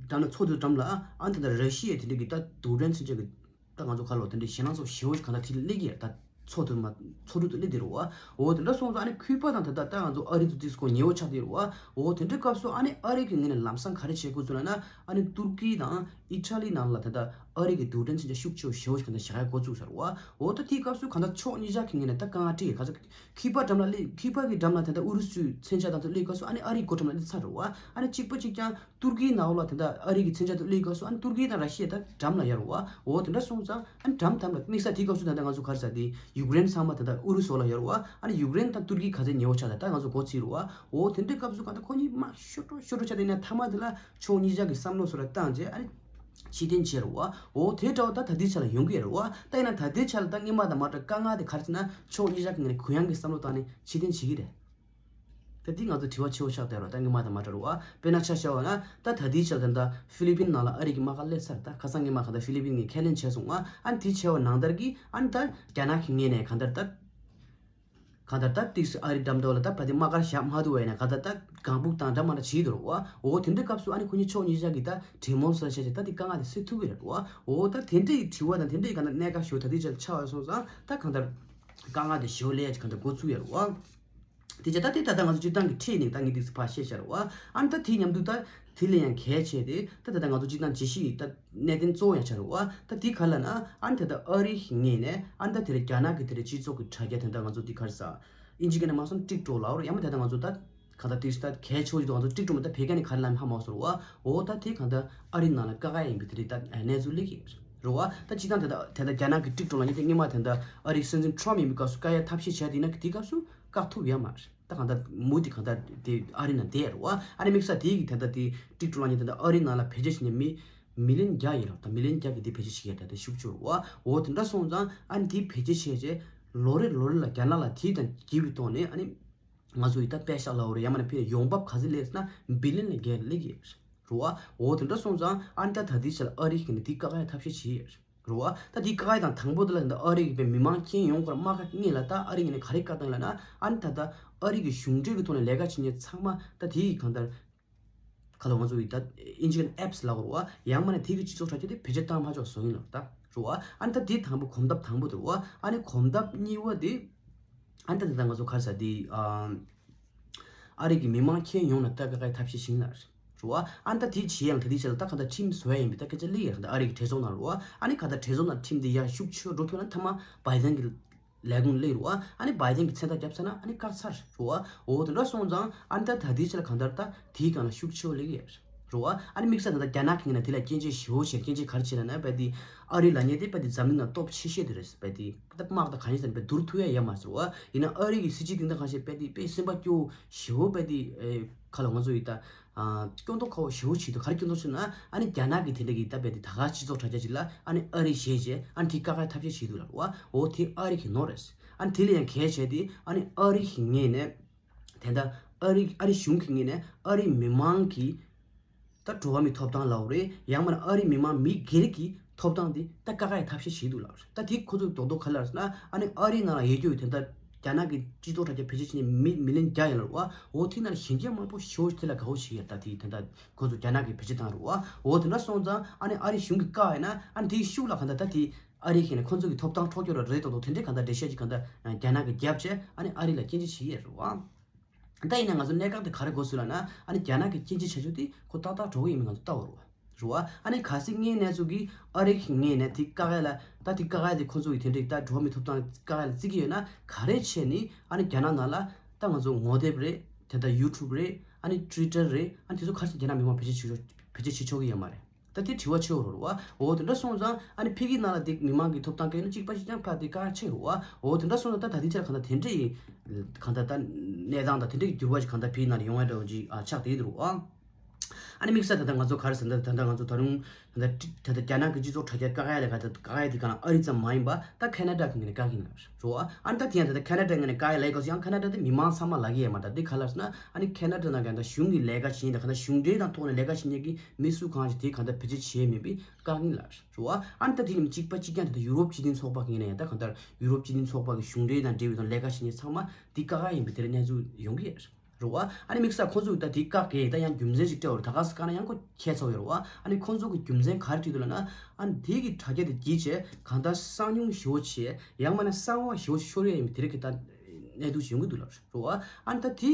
འགྲམ་ལ་ཚོགས་འདུ་འགྲམ་ལ་ཨ་ནི་ད་ལྟ་ར་ཤི་ཡའི་དེ་འདྲ་གི་ད་རྡུལ་ཕྲན་མཚོན་ཆ་གི་ད་ང་ཚོ་ག་ལོ་དེ་འདྲའི་ཞེད་སྣང་ཚོ་ཞེ་པོ་ཞིག་གང་ལྟར་དེ་སླེབས་ཀྱི་ཡོད་རེད། ད་ཚོགས་འདུ་མ་ཚོགས་འདུ་དུ་སླེབས་བསྡད་རེད་བ། འོ་དེ་འདྲ་སོང་ཙང་ཨ་ནི་ཁུ་པ་དང་ད་ལྟ་ད་ང་ཚོ་ཨ་རི་དུ་དེ་སྐོར་ཉེ་བོ་ཆགས་བསྡད་རེད་བ། འོ་དེ་འདྲའི་སྐབས་སུ་ཨ་ནི་ཨ་རི་གི་ངོས་ནས་ལམ་སང་ག་རེ་བྱེད་དགོས་ཚུལ་ལབ་ན། ཨ་ནི་ཏུར་ཀི་དང་ཨི་ཊ་ལི་ནང་ལ་ད་ལྟ་ཨ་རི་གི་རྡུལ་ཕྲན་མཚོན་ཆ་ཤུགས་ཆེ་བོ་ཞེ་པོ་ཞིག་གང་ལྟར་བཞག་ཡ་འགོ་བཙུགས་ཚར་བ། འོ་ད་དེའི་སྐབས་སུ་གང་ལྟར་ཕྱོགས་གཉིས་ཆ་གི་ངོས་ནས་ད་དཀའ་ངལ་འཕྲད་ཀྱི། ག་ཚོད་ཁུ་པ་འགྲམ་ལ་སླེབས། ཁུ་པ་གི་འགྲམ་ལ་ད་ལྟ་ཨུ་རུ་སུའི་མཚོན་ཆ་དང་ཚོ་སླེབས་སྐབས་སུ་ཨ་ནི་ཨ་རིའི་སྒོ་འགྲམ་ལ་སླེབས་ཚར་རེད་བ། ཨ་ནི་གཅིག་པ་གཅིག་རྐྱང་ཏུར་ཀིའི་ནང་ལ་ད་ལྟ་ཨ་རི་གི་མཚོན་ཆ་དེ་སླེབས་སྐབས་སུ་ཨ་ནི་ཏུར་ཀི་དང་ར་ཤི་ཡ་ད་འགྲམ་ལ་ཡོད་རེད་བ། འོ་དེ་འདྲ་སོང་ཙང་ཨ་ནི་འགྲམ་འགྲམ་ལ་དམིགས་བསལ་དེའི་སྐབས་སུ་ད་ལྟ་ང་ཚོ་ག་རེ་ཟེར། དེ་ཡུཀ་རེན་ཚང་མ་ད་ལྟ་ཨུ་རུ་སུ་ལ་ཡོད་རེད་བ། ཨ་ནི་ཡུཀ་རེན་དང་ཏུར་ཀི་ག་ཚད་ཉེ་བོ་ཆགས། ད་ལྟ་ང་ཚོ་མགོ་ཚོས་རེད་བ། འོ་དེ་འདྲའི་སྐབས་སུ་གང་ལྟར་ཁོ་གཉིས་མར་ཤོར་འགྲོ་ཤོར་འགྲོ་ཆགས། དེ་ནས་མཐའ་མ་དེ་ལ་ཕྱོགས་གཉིས་ཆ་གི་བསམ་བློ་སོ་ར་བཏང་རྗེས་ཨ་ནི་ཕྱིར་འཐེན་བྱས་རེད་བ། འོ་དེ་འདྲ་བ་ད་ད་ལྟའི་ཆ་ལ་ཡོང་གི་ཡོད་རེད་བ། ད་ཡིན་ན་ད་ལྟའི་ཆ་ལ་ད་སྔོན་མ་དང་མ་འདྲ་དཀའ་ངལ་དེ་ག་རེ་ཟེར་ན། ཕྱོགས་གཉིས་ཆ་གི་ངོས་ནས་གུ་ཡངས་ཀྱི་བསམ་བློ་བཏང་ནས་ཕྱིར་འཐེན་བྱེད་ཀྱི་རེད། ད་འདི་ང་ཚོ་དྲི་བ་ཆེ་བོ་ཆགས་བསྡད་རོགས། ད་སྔོན་མ་དང་མ་འདྲ་རོགས། དཔེར་ན་ཆ་བཞག་པ་ན་ད་ད་ལྟའི་ཆར་ད་ལྟ་ཧྥི་ལི་པིན་ནང་ལ་ཨ་རི་གི་དམག་སྒར་སླེབས་ཚར། ད་ཁ་སང་སྔོན་མ་གང་ལྟར་ཧྥི་ལི་པིན་གྱིས་ཁས་ལེན་བྱས་སོང་ང་། ཨ་ནི་དེ་བྱས་པ་ནང་ལྟར་གྱི་ཨ་ནི་ད་རྒྱ་ནག་གི་ངོས་ནས་གང་ལྟར་ད་གང་ལྟར་ད་ཏིག་ཙམ་ཨ་རི་འགྲམ་དུ་ལ་ད་ཕ་དེ་དམག་སྒར་བཞག་མ་ཐུབ་པ་ཡིན་ན་གང་ལྟར་ད་སྒང་སྦུག་དང་འདྲ་མ་འདྲ་བྱེད་འདུག་རོགས། འོ་དེ་འདྲའི་སྐབས་སུ་ཨ་ནི་ཁོ་གཉིས་ཕྱོགས་གཉིས་ཆ་གི་ད་གྲོས་མོལ་སོགས་བྱས་བྱས་ད་དེ་དཀའ་ངལ་དེ་སེལ་ཐུབ་ཀྱི་རེད་རོགས། འོ་ད་དེ་འདྲའི་དྲི་བ་དང་དེ་འདྲའི་གང་ལྟར་གནད་འགག་ཞིག་ད་ལྟའི་ཆར་ཆགས་ཡོད་སོང་ཙང་ད་གང་ལྟར་དཀའ་ངལ་དེ་ཞེ་པོ་སླེབས་ཡ་གང་ལྟར་འགོ་ཚུགས་ཡ་རོགས། དེ་བྱས་ད་དེ་ད་ལྟ་ང་ཚོ་སྤྱིར་བཏང་གི་ཁྲིད་ནས་ད་ངས་ཏིག་ཙམ་ཕར་བཤད་བཞག་རེད་བ། ཨ་ནི་ད་དེའི་མཉམ་དུ་ད་དེ་ལས་ཡང་གལ་ཆེ་དེ་ད་ད་ལྟ་ང་ཚོ་སྤྱིར་བཏང་བརྗོད་གཞི་ཡི་ད་གནད་དོན་གཙོ་བོ་ཡང་ཆགས་རེད་བ། ད་དེ་ག་ལབ་ན་ཨ་ནི་ད་ལྟ་ཨ་རི་ཡི་ངོས་ནས་ཨ་ནི་ད་དེ་རེད། རྒྱ་ནག་གི་དེ་རེད་སྤྱི་ཚོགས་ཀྱི་དྲ་རྒྱ་དེ་ད་ང་ཚོ་དེ་ག་རེ་ཟ་ཨིན་ཇི་སྐད་ནས་མ་སོང་ཊིག་ཊོག་ལབ་རེད། ཡང་མ་དེ་ད་ང་ཚོ་ད་ག་ད་ཏིག་ཙམ་ད་གལ་ཆེ་བོ་ཞིག་འདུག་ང་ཚོ་ཊིག་ཊོག་མ་ད་བོད་སྐད་ནས་ག་རེ་ལབ་ཧ་མ་གོ་སོང་རེད་བ། འོ་ད་དེ་ག་ད་ཨ་རི་ནང་ལ་དཀའ་ཁག་ཡིན་པའི་དེ་རེད་ད་གནས་ཚུལ་སླེབས་ཀྱི་རེད་བ། ད་སྤྱིར་བཏང་དེ་ད་དེ་ད་རྒྱ་ནག་གི་ཊིག་ཊོག་ལབ་མཁན་དེ་སྔོན་མ་དེ་ད་ཨ་རིའི་སྲིད་འཛིན་ཊརམ་ཕ་ཡིན་པའི་སྐབས་སུ་བཀག་ཡ་ཐབས་ཤེས་བྱས། དེ་ཡིན་ན་དེའི་སྐབས་སུ་བཀག་ཐུབ་ཡོད་མ་རེད། ད་གང་ལྟར་མུ་མཐུད་གང་ལྟར་དེ་ཨ་རི་ནང་བསྡད་ཡོད་རེད་བ། ཨ་ནི་དམིགས་བསལ་དེ་གི་དེ་ལྟར་དེ་ཊིག་ཊོག་ལབ་མཁན་དེ་ལྟར་ཨ་རི་ནང་ལ་བེད་སྤྱོད་བྱེད་མཁན་མི་མི་ལི་ཡོན་བརྒྱ་ཡིན་རེད། ད་མི་ལི་ཡོན་བརྒྱ་གི་དེ་བེད་སྤྱོད་བྱེད་ཡ་ད་དེ་ཤུགས་ཆེ་རེད་བ། འོ་དེ་འདྲ་སོང་ཙང་ཨ་ནི་དེ་བེད་སྤྱོད་བྱས་རྗེས་ལོ་རེ་ལོ་རེ་ལ་རྒྱ་ནག་ལ་དེ་དང་འགྱུར་བའི་ཐོག་ནས་ཨ་ནི་ང་ཚོ་ཡི་ད་པད་ཤག་ལབ་རེད། ཡང་མིན་ན་ཕར་ཡོང་འབབ་ག་ཚོད་སླེབས་ཟེར་ན་བི་ལི་ཡོན་ལས་བརྒལ་སླེབས་ཀྱི་རེད་བ། འོ་དེ་འདྲ་སོང་ཙང་ཨ་ནི་ད་ད་དེའི་ཆ་ལ་ཨ་རི་གི་ནི་དེ་བཀག་ཡ་ཐབས་ཤེས་བྱེད་ཡོད་རེད་བ། ད་དེ་བཀག་ཡ་དང་དང་པོ་དེ་ལ་ད་ཨ་རི་གི་པའི་མི་མང་ཁྱོན་ཡོངས་སྒོར་དམག་སྒར་གཉིས་ལ་ད་ཨ་རི་གི་ནི་ག་རེ་བཀག་བཏང་ལབ་ན། ཨ་ནི་ད་ལྟ་ཨ་རི་གི་གཞུང་འབྲེལ་གི་ཐོག་ནས་ལས་ཀ་བྱེད་མཁན་ཚང་མ་ད་དེ་ཡི་གང་ལྟར་ག་ལ་ང་ཚོ་ཡི་ད་ཨིན་ཇི་ཨེབ་སི་ལབ་དགོས་རེད་བ། ཡང་མིན་ན་དེ་གི་སྤྱི་ཚོགས་དྲ་རྒྱ་དེ་བེད་སྤྱོད་བཏང་མ་ཆོག་བཟོ་ཡིན་ལབ་ད་རེད་བ། ཨ་ནི་ད་དེ་དང་པོ་གོམ་སྟབས་དང་པོ་དེ་རེད་བ། ཨ་ནི་གོམ་སྟབས་གཉིས་པ་དེ་ཨ་ནི་ད་ད་ལྟ་ང་ཚོ་ག་རེ་ཟ་དེ་ཨ་ཨ་རི་གི་མི་མང་ཁྱོན་ཡོངས་ལ་ལྟ་དཀའ་ཁག་ཐབས་ཤེས་ཤིག་ལ་རེད་བ། ཨ་ནི་ད་དེ་བྱེད་ཡང་ད་དེ་བྱེད་ལ་ད་ག་ད་ཁྲིམས་བཟོ་ཡ་ཡིན་པའི་ད་སྐད་ཆ་སླེབས་ཡ་རེད། ད་ཨ་རི་གི་གྲོས་ཚོགས་ནང་རེད་བ། ཨ་ནི་ག་ད་གྲོས་ཚོགས་ནང་ཁྲིམས་དེ་ཡར་ཤུགས་ཆེ་འགྲོ་ཐུབ་ན་མཐའ་མ་བྷའི་ཌེན་གི་ལས་ཁུངས་སླེབས་རེད་བ། ཨ་ནི་བྷའི་ཌེན་གི་མཚན་རྟགས་བརྒྱབ་ཚར་ན་ཨ་ནི་བཀག་ཚར་རེད་བ། འོ་དེ་འདྲ་སོང་ཙང་ཨ་ནི་ད་ད་དེ་བྱེད་ལ་ག་ད་ད་དེའི་སྒང་ལ་ཤུགས་ཆེ་བོ་སླེབས་ཡ་རེད་བ། ཨ་ནི་དམིགས་བསལ་ད་ད་རྒྱ་ནག་གི་ངོས་ནས་དེ་ལ་སྐྱོན་བརྗོད་ཞེ་པོ་བྱས། སྐྱོན་བརྗོད་ག་རེ་བྱས་ལབ་ན་བྷའི་ཌེན་ཨ་རི་ལབ་མཁན་དེ་བྷའི་ཌེན་འཛམ་གླིང་ནང་སྟོབས་ཆེ་ཤོས་དེ་རེད། བྷའི་ཌེན་ད་དམག་དང་གང་ཡིན་ཟེར་ན་བྷའི་ཌེན་བསྡུར་ཐུབ་ཡ་ཡོད་མ་རེད་བ། ཡིན་ན་ཨ་རི་གི་སྲིད་སྤྱི་དེ་འདྲ་གང་བྱས་བྷའི་ཌེན་དཔེ་སེམས་པ་སྐྱོ་ཞེ་པོ་བྷའི་ཌེན་ཨེ་ག་ལ་ང་ཚོ་ཡི་ད་ཨ་སྐྱོན་འདོགས་ཁག་པོ་ཞེ་པོ་བྱེད་འདུག་ག་རེ་སྐྱོན་འདོགས་བྱེད་ན་ཨ་ནི་རྒྱ་ནག་གི་དེ་འདྲ་གི་ད་བྷའི་ཌེན་ད་ག་སྤྱི་ཚོགས་དྲ་རྒྱ་ཅིག་ལ་ཨ་ནི་ཨ་རི་ཞེས་བྱས་ཨ་ནི་དེ་བཀག་ཡ་ཐབས་ཤེས་བྱེད་འདུག་ལབ་རེད་བ། འོ་དེ་ཨ་རི་གི་ནོར་རེད། ཨ་ནི་དེ་ལས་ཡང་གལ་ཆེ་དེ་ཨ་ནི་ཨ་རི་གི་ངོས་ནས་དེ་འདྲ་ཨ་རི་ཨ་རི་གཞུང་གི་ངོས་ནས་ཨ་རི་མི་མང་གི་ད་འགྲོ་བ་མིའི་ཐོབ་ཐང་ལབ་རེད། ཡང་མིན་ན་ཨ་རི་མི་མང་མི་སྒེར་གྱི་ཐོབ་ཐང་དེ་ད་བཀག་ཡ་ཐབས་ཤེས་བྱེད་འདུག་ལབ་རེད། ད་དེ་ཁོ་ཚོས་རྡོག་རྡོག་ག་ལབ་ཟེར་ན་ཨ་ནི་ཨ་རི་ནང་ལ་ཡོད་རྒྱུ་དེ་འདྲ་རྒྱ་ནག་གི་སྤྱི་ཚོགས་དྲ་རྒྱ་བེད་སྤྱོད་བྱེད་མཁན་མི་མི་ལི་ཡོན་བརྒྱ་ཡོད་ལབ་རེད་བ། འོ་དེ་ནང་ལ་གཞོན་སྐྱེས་མང་པོ་ཞེ་པོ་དེ་ལ་དགའ་བོ་བྱེད་ཡ། ད་དེ་དེ་འདྲ་ཁོ་ཚོ་རྒྱ་ནག་གིས་བེད་སྤྱོད་བཏང་རེད་བ། འོ་དེ་འདྲ་སོང་ཙང་ཨ་ནི་ཨ་རི་གཞུང་གིས་བཀག་ཡ་ན་ཨ་ནི་དེའི་ཤུགས་ལ་ག་འདྲ་ད་དེ་ཨ་རི་གིས་ནི་ཁོ་ཚོ་གི་ཐོབ་ཐང་འཕྲོག་རྒྱུ་རེད་རེད་དོ་དེ་འདྲའི་ག་འདྲ་འགྲེལ་བཤད་ཅིག་ག་འདྲ་རྒྱ་ནག་གིས་བརྒྱབ་བྱས་ཨ་ནི་ཨ་རི་ལ་སྐྱོན་བརྗོད་བྱེད་ཀྱི་རེད་བ། ད་ཡིན་ན་ང་ཚོ་གནད་འགག་དེ་ག་རེ་གོ་སོང་ལབ་ན་ཨ་ནི་རྒྱ་ནག་གི་སྐྱོན་བརྗོད་བྱ་རྒྱུ་དེ་ཁོ་ཏག་ཏག་འགྲོ་གི་ཡིན་པ་ང་ཚོ་ལྟ་བ་རེད་བ། རེད་བ། ཨ་ནི་གལ་སྲིད་དངོས་གནས་ཚུལ་གྱི་ཨ་རི་གི་ངོས་ནས་དེ་བཀག་ཡ་ལ་ད་དེ་བཀག་ཡ་དེ་ཁོ་ཚོ་གི་དེ་འདྲའི་ད་འགྲོ་བ་མིའི་ཐོབ་ཐང་བཀག་ཡ་ལ་བརྩི་གི་ཡོད་ན་ག་རེ་བྱས་ནི་ཨ་ནི་རྒྱ་ནག་ནང་ལ་ད་ང་ཚོ་ངོ་དེབ་རེད། དེ་ད་ཡུ་ཊུབ་རེད། ཨ་ནི་ཊུའི་ཊར་རེད། ཨ་ནི་དེ་ཚོ་ག་རེ་བྱས་རྒྱ་ནག་མི་མང་བེད་སྤྱོད་བྱེད་ཆོག་བེད་སྤྱོད་བྱེད་ཆོག་གི་ཡོད་མ་རེད། ད་དེ་དྲི་བ་ཆེ་བོ་རེད་བ། འོ་དེ་འདྲ་སོང་ཙང་ཨ་ནི་ཕ་གི་ནང་ལ་དེ་མི་མང་གི་ཐོབ་ཐང་སྐད་ཡིག་གཅིག་པ་གཅིག་རྐྱང་ཕར་དེ་དཀའ་ཆེ་རེད་བ། འོ་དེ་འདྲ་སོང་ཙང་ད་ད་ལྟའི་ཆར་གང་ལྟར་དེ་འདྲ་ཡི་གང་ལྟར་ད་གནས་སྟངས་དང་དེ་འདྲ་གི་འགྱུར་བ་ཞིག་གང་ལྟར་ཕ་གི་ནང་ལ་ཡོང་ཡ་འདྲ་བོ་ཅིག་ཨ་ཆགས་བསྡད་ཀྱི་འདུག་རེད་བ། ཨ་ནི་དམིགས་བསལ་ད་ལྟ་ང་ཚོ་ག་རེ་ཟེར་ན། ད་ད་ལྟ་ང་ཚོ་ད་རུང་ད་ལྟ་ད་ལྟ་རྒྱ་ནག་གི་སྤྱི་ཚོགས་དྲ་རྒྱ་བཀག་ཡ་ལ་ག་ད་བཀག་ཡ་དེ་ག་ན་ཨ་རི་ཙམ་མ་ཡིན་པ་ད་ཁེ་ན་ཌ་གི་ངོས་ནས་བཀག་གིན་ལ་རོ། ཨ་ནི་ད་དེ་ཡང་ད་ལྟ་ཁེ་ན་ཌ་ངོས་ནས་བཀག་ཡ་ལ་ཡི་ག་སུ་ཡང་ཁེ་ན་ཌ་དེ་མི་མང་ཚང་མ་ལ་གི་ཡ་མ་ད་དེ་ག་ལ་ཟེར་ན། ཨ་ནི་ཁེ་ན་ཌ་ནང་གི་ད་གཞུང་གི་ལས་ཀ་བྱེད་ཡ་ད་ག་ད་གཞུང་འབྲེལ་དང་ཐོག་ནས་ལས་ཀ་བྱེད་མཁན་གྱི་མི་སུ་གང་ཞིག་དེ་ག་ད་བེད་སྤྱོད་བྱེད་མེད་པའི་བཀག་གིན་ལ་རོ། ཨ་ནི་ད་དེ་ནི་གཅིག་པ་གཅིག་རྐྱང་ད་ད་ཡུ་རོབ་སྤྱི་མཐུན་ཚོགས་པ་གི་ངོས་ནས་ཡང་ད་ག་ད་ཡུ་རོབ་སྤྱི་མཐུན་ཚོགས་པ་གི་གཞུང་འབྲེལ་དང་འབྲེལ་བའི་དང་ལས་ཀ་བྱེད་མཁན་ཚང་མ་དེ་བཀག་ཡ་ཡིན་པའི་དེ་རེད་གནས་ཚུལ་ཡོང་གི་ཡོད་རེད། རེད་བ། ཨ་ནི་དམིགས་བསལ་ཁོང་ཚོས་ད་དེ་བཀག་གི་ད་ཡང་རྒྱུ་མཚན་ཞིག་སྤྲད་པ་རེད། ད་ག་སེ་བཀག་ན་ཡང་ཁོ་ཁྱད་མཚར་ཡོད་རེད་བ། ཨ་ནི་ཁོང་ཚོ་གི་རྒྱུ་མཚན་ག་རེ་བྲིས་འདུག་ལབ་ན། ཨ་ནི་དེ་གི་དྲ་རྒྱ་དེ་བརྒྱུད་བྱས་གང་ལྟར་གསང་མྱུལ་ཞེ་པོ་བྱས། ཡང་མིན་ན་གསང་བ་ཞེ་པོ་ཤོར་ཡ་ཡིན་པའི་དེ་རིགས་ཀྱི་ད་གནས་ཚུལ་ཞིག་ཡོང་གི་འདུག་ལབ་རེད་བ། ཨ་ནི་ད་དེ་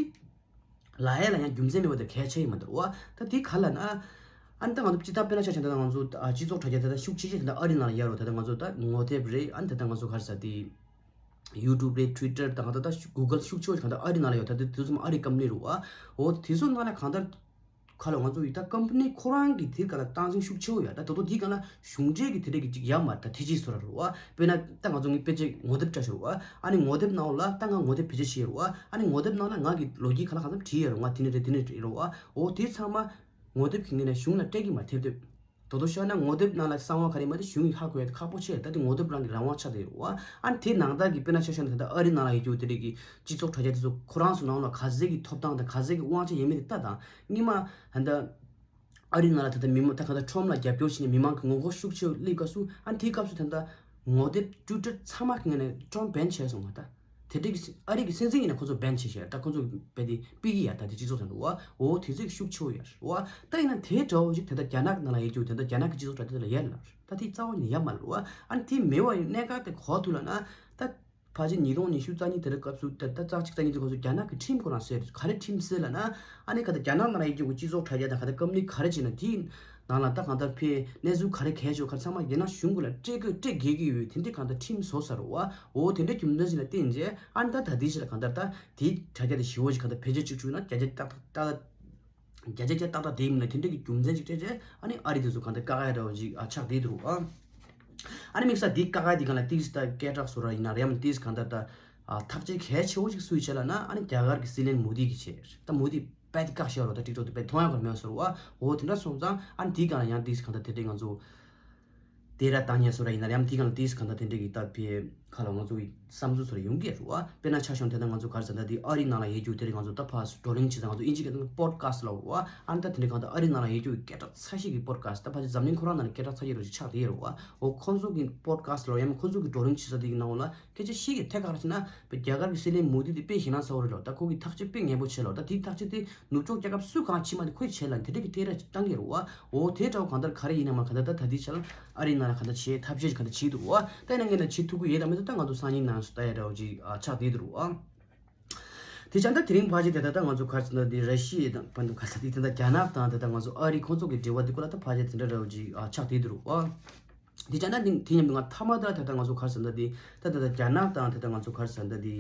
ལབ་ཡ་ལ་ཡང་རྒྱུ་མཚན་མེད་པ་དེ་གལ་ཆེ་ཡི་མ་རེད་བ། ད་དེ་ག་ལབ་ན། ཨ་ནི་ད་ང་ཚོ་སྤྱིར་བཏང་དཔེར་ན་ཆ་བཞག་ན་ད་ང་ཚོ་ཨ་སྤྱི་ཚོགས་དྲ་རྒྱ་ད་ད་ཤུགས་ཆེ་ཆེ་དེ་འདྲ་ཨ་རི་ནང་ལ་ཡོད་རེད་བ། ད་ད་ང་ཚོ་ད་ངོ་དེབ་རེད། ཨ་ནི་ད་ད་ང་ཚོ་ག་རེ་ཟེར་དེ། ཡུ་ཊུབ་རེད། ཊུའི་ཊར་དང་ད་ལྟ་གུ་གལ་ཤུགས་ཆེ་བ་ཞིག་གང་ལྟར་ཨ་རི་ནང་ལ་ཡོད། ད་དེ་དུས་ཙམ་ཨ་རི་ཀམ་པ་ནི་རེད་བ། འོ་དེ་ཚོ་ནང་ལ་གང་ལྟར་ཁ་ལོ་ང་ཚོ་ཡི་ད་ཀམ་པ་ནི་ཁོ་རང་གི་དེ་ག་ལ་སྟངས་འཛིན་ཤུགས་ཆེ་བོ་ཡོད། ད་དོ་དོ་དེ་ག་ལ་གཞུང་འབྲེལ་གྱི་དེ་འདྲ་གི་ཅིག་ཡ་མ་ད་དེ་ཅིག་བཟོ་ར་རེད་བ། དཔེར་ན་ད་ང་ཚོ་ངའི་དཔེ་ཆ་ངོ་དེབ་འདྲ་ཞིག་རེད་བ། ཨ་ནི་ངོ་དེབ་ནང་ལ་ད་ང་ངོ་དེབ་བེད་སྤྱོད་བྱེད་ཡོད་རེད་བ། ཨ་ནི་ངོ་དེབ་ནང་ལ་ང་གི་ལོ་རྒྱུས་ག་ལ་གང་འཚམ་བྲིས་ཡོད་རེད། ང་དེ་ནི་རེད་དེ་ནི་རེད་རེད་བ། འོ་དེ་ཚང་མ་ངོ་དེབ་ཀྱི་ངོས་ནས་གཞུང་ལ་སྤྲད་ཀྱི་མ་ཐེབས་ཐེབས། དོ་དོ་ཤོད་ན་ངོ་དེབ་ནང་ལ་གསང་བ་ག་རེ་མ་དེ་གཞུང་གིས་ཧ་གོ་ཡ་དེ་ཁག་པོ་ཆེ། ད་དེ་ངོ་དེབ་རང་གི་རང་དབང་ཆགས་བསྡད་ཡོད་རེད་བ། ཨ་ནི་དེ་ནང་ལྟར་གྱི་དཔེར་ན་ཆ་བཞག་ན་ད་ལྟ་ཨ་རི་ནང་ལ་ཡོད་རྒྱུ་དེ་འདྲ་གི་སྤྱི་ཚོགས་དྲ་རྒྱ་དེ་ཚོ་ཁོ་རང་ཚོ་ནང་ལ་ག་ཚད་ཀྱི་ཐོབ་ཐང་དང་ག་ཚད་ཀྱི་དབང་ཆ་ཡོད་མེད་དེ་ལྟ་དང་། སྔོན་མ་ད་ལྟ་ཨ་རི་ནང་ལ་ད་ལྟ་མི་མང་ད་ག་ད་ཁྲོམ་ལ་རྒྱབ་སྐྱོར་བྱེད་མཁན་མི་མང་གི་ངོ་རྒོལ་ཤུགས་ཆེ་བ་སླེབས་སྐབས་སུ། ཨ་ནི་དེའི་སྐབས་སུ་ད་ལྟ་ངོ་དེབ་ཊུའི་ཊར་ཚང་མ་གི་ངོས་ནས་ཁྲོམ་བེན་བྱས་སོང་བ། ད་དེ་འདྲ་གི་ཨ་རི་གི་སྲིད་འཛིན་ཡིན་ན་ཁོ་ཚོ་བེན་བྱས་ཤག་ད་ཁོ་ཚོ་རྦད་དེ་ཕུད་ཀྱི་ཡ། ད་དེ་སྤྱི་ཚོགས་དང་འདུག་བ། འོ་དེ་ཚོ་གི་ཤུགས་ཆེ་བོ་ཡ་རེད་བ། ད་ཡིན་ན་དེ་འདྲ་བོ་ཞིག་ད་ལྟ་རྒྱ་ནག་ནང་ལ་ཡོད་རྒྱུ་ད་ལྟ་རྒྱ་ནག་གི་སྤྱི་ཚོགས་དྲ་རྒྱ་དེ་ལ་ཡོད་ལ། ད་དེ་རྩ་བ་ནས་ཡ་མ་རེད་བ། ཨ་ནི་དེ་མེད་པ་ཡི་གནད་འགག་དེ་ག་པར་ཐུག་ལབ་ན། ད་ཕལ་ཆེར་ཉིས་སྟོང་ཉི་ཤུ་རྩ་གཉིས་དེ་འདྲ་སྐབས་སུ། ད་ད་རྩ་གཅིག་རྩ་གཉིས་དེ་སྐབས་སུ་རྒྱ་ནག་གི་ཁྲིམས་ཁོ་རང་བཟོས་རེད། ག་རེ་ཁྲིམས་བཟོས་ལབ་ན། ཨ་ནི་ག་ད་རྒྱ་ནག་ནང་ལ་ཡོད་རྒྱུ་གི་སྤྱི་ཚོགས་དྲ་རྒྱ་དང་ག་ད་ཀམ་པ་ནི་ག་རེ་བྱས་ན་དེའི་ནང་ལ་ད་གང་ལྟར་ཕའི་གནས་ཚུལ་ག་རེ་གལ་ཆེ་བ་ག་རེ་ཚང་མ་རྒྱ་ནག་གཞུང་གི་ལ་སྤྲད་དགོས་སྤྲད་དགོས་ཀྱི་ཡོད། དེ་འདྲའི་གང་ལྟར་ཁྲིམས་བཟོས་ཚར་བ། འོ་དེ་འདྲའི་རྒྱུ་མཚན་ཞིག་ལ་བརྟེན་རྗེས་ཨ་ནི་ད་ད་ལྟའི་ཆ་ལ་གང་ལྟར་ད་དེའི་དྲ་རྒྱ་དེ་ཞེ་པོ་ཞིག་གང་ལྟར་བེད་སྤྱོད་བཅུག་བཅུག་ན་བརྒྱ་ཆ་ཏག་ཏག་ཏག་ཏག་བརྒྱ་ཆ་བརྒྱ་ཏག་ཏག་དེ་མིན་ལ་དེ་འདྲའི་གི་རྒྱུ་མཚན་ཞིག་སྤྲད་རྗེས་ཨ་ནི་ཨ་རི་དེ་ཚོ་གང་ལྟར་བཀག་ཡ་འདྲ་བོ་ཞིག་ཨ་ཆགས་བསྡད་འདུག་ཨ། ཨ་ནི་དམིགས་བསལ་འདི་བཀག་ཡ་འདི་གང་ལ་ཏིས་ད་སྐད་གྲགས་བཟོ་ར་ཡིན་ན་རེད། ཡང་ཏིས་གང་ལྟར་ད་ཨ་ཐག་གཅོད་གལ་ཆེ་བོ་ཞིག་སུས་བྱས་ལབ་ན། ཨ་ནི་རྒྱ་གར་གི་སྲིད་བློན་མོ་དི་གིས་བྱས། ད་མོ་དི་རྦད་དེ་བཀག་བཞག་རོགས། ད་ཊིག་ཊོག་དེ་རྦད་མཐོང་ཡ་ག་མེད་བཟོ་ར་བ། འོ་དེ་འདྲ་སོང་ཙང་ཨ་ནི་འདི་གང་ལ་ཡང་ཏིས་གང་ལྟར་དེ་འདྲའི་ང་ཚོ་དེ་ར་བཏང་ཉན་བཟོ་ར་ཡིན་ན་རེད། ཡང་འདི་གང་ལ་ཏིས་གང་ལྟར་དེ་འདྲའི་གི་ད་ཕའི་ཁ་ལ་ང་ཚོ་གི་བསམ་ཚུལ་བཟོ་ར་ཡོང་གི་རེད་བ། དཔེར་ན་ཆ་བཞག་ན་དེ་ད་ང་ཚོ་ག་རེ་ཟེར་ན་ད་དེ་ཨ་རི་ནང་ལ་ཡོད་རྒྱུ་དེ་རིང་ང་ཚོ་ད་ཕར་བགྲོ་གླེང་བྱེད་ས་ང་ཚོ་ཨིན་ཇི་སྐད་ཐོག་ནས་པོཌ་ཁ་སི་ལབ་རེད་བ། ཨ་ནི་ད་དེ་འདྲའི་གང་ལྟར་ཨ་རི་ནང་ལ་ཡོད་རྒྱུ་གི་སྐད་གྲགས་ཚ་ཤོས་ཀྱི་པོཌ་ཁ་སི། ད་ཕལ་ཆེར་འཛམ་གླིང་ཁོ་རང་ནང་ལ་སྐད་གྲགས་ཚ་ཤོས་རུ་ཞིག་ཆགས་བསྡད་ཡོད་རེད་བ། འོ་ཁོ་ཚོ་གི་པོཌ་ཁ་སི་ལབ་རེད་བ། ཡང་ན་ཁོ་ཚོ་གི་བགྲོ་གླེང་བྱེད་ས་དེ་གི་ནང་ལ་སྐད་ཆ་བཤད་ཀྱི་ཐད་ག་རེ་བྱས་ན། རྒྱ་གར་གྱི་སྲིད་བློན་མོ་དི་དེ་དཔེ་ཞེད་སྣང་ཚ་བོ་རེད་ལ། ད་ཁོ་གི་ཐག་གཅོད་དཔེ་ངན་པོ་བྱས་ལ། ད་དེའི་ཐག་གཅོད་དེ་ནུབ་ཕྱོགས་རྒྱལ་ཁབ་སུ་གང་ཕྱི་མ་དེ་ཁོས་བྱས་ལ་དེ་འདྲ་གི་སྐད་ར་ཅིག་བཏང་གི་རེད་བ། འོ་དེ་འདྲ་བོ་གང་ལྟར་ག་རེ་ཡིན་ན་མ་གང་ལྟར་ད་ད་ལྟའི་ཆ་ལ་ཨ་རིའི་ནང་ལ་གང་ལྟར་བྱེད་ཐབས་ཤེས་ཅིག་གང་ལྟར་བྱེད་འདུག་བ། ད་ཡིན་ན་ངས་ན་བྱེད་ཐུབ་ཀྱི་ཡོད་དམ་མེད་ད་ང་ཚོ་སང་ཉིན་ནང་སུ་ལྟ་ཡ་འདྲ་བོ་ཅིག་ཨ་ཆགས་བསྡད་འདུག་བ། དེ་བྱས་ད་དེ་རིང་ཕལ་ཆེར་དེ་ད་ལྟ་ང་ཚོ་ག་རེ་ཟེར་ན་དེ་ར་ཤི་ཡ་དང་བ་དུ་ག་ས་དེ་ད་ལྟ་རྒྱ་ནག་དང་དེ་ད་ང་ཚོ་ཨ་རི་ཁོང་ཚོ་གི་འབྲེལ་བ་དེ་སྐོར་ལ་ད་ཕལ་ཆེར་དེ་འདྲ་འདྲ་བོ་ཅིག་ཨ་ཆགས་བསྡད་འདུག་བ། དེ་བྱས་ན་དེ་དེ་མཉམ་དུ་ང་མཐའ་མ་ད་ད་ལྟ་ང་ཚོ་ག་རེ་ཟེར་ན་དེ་ད་ད་ལྟ་རྒྱ་ནག་དང་དེ་ད་ང་ཚོ་ག་རེ་ཟེར་ན་དེ་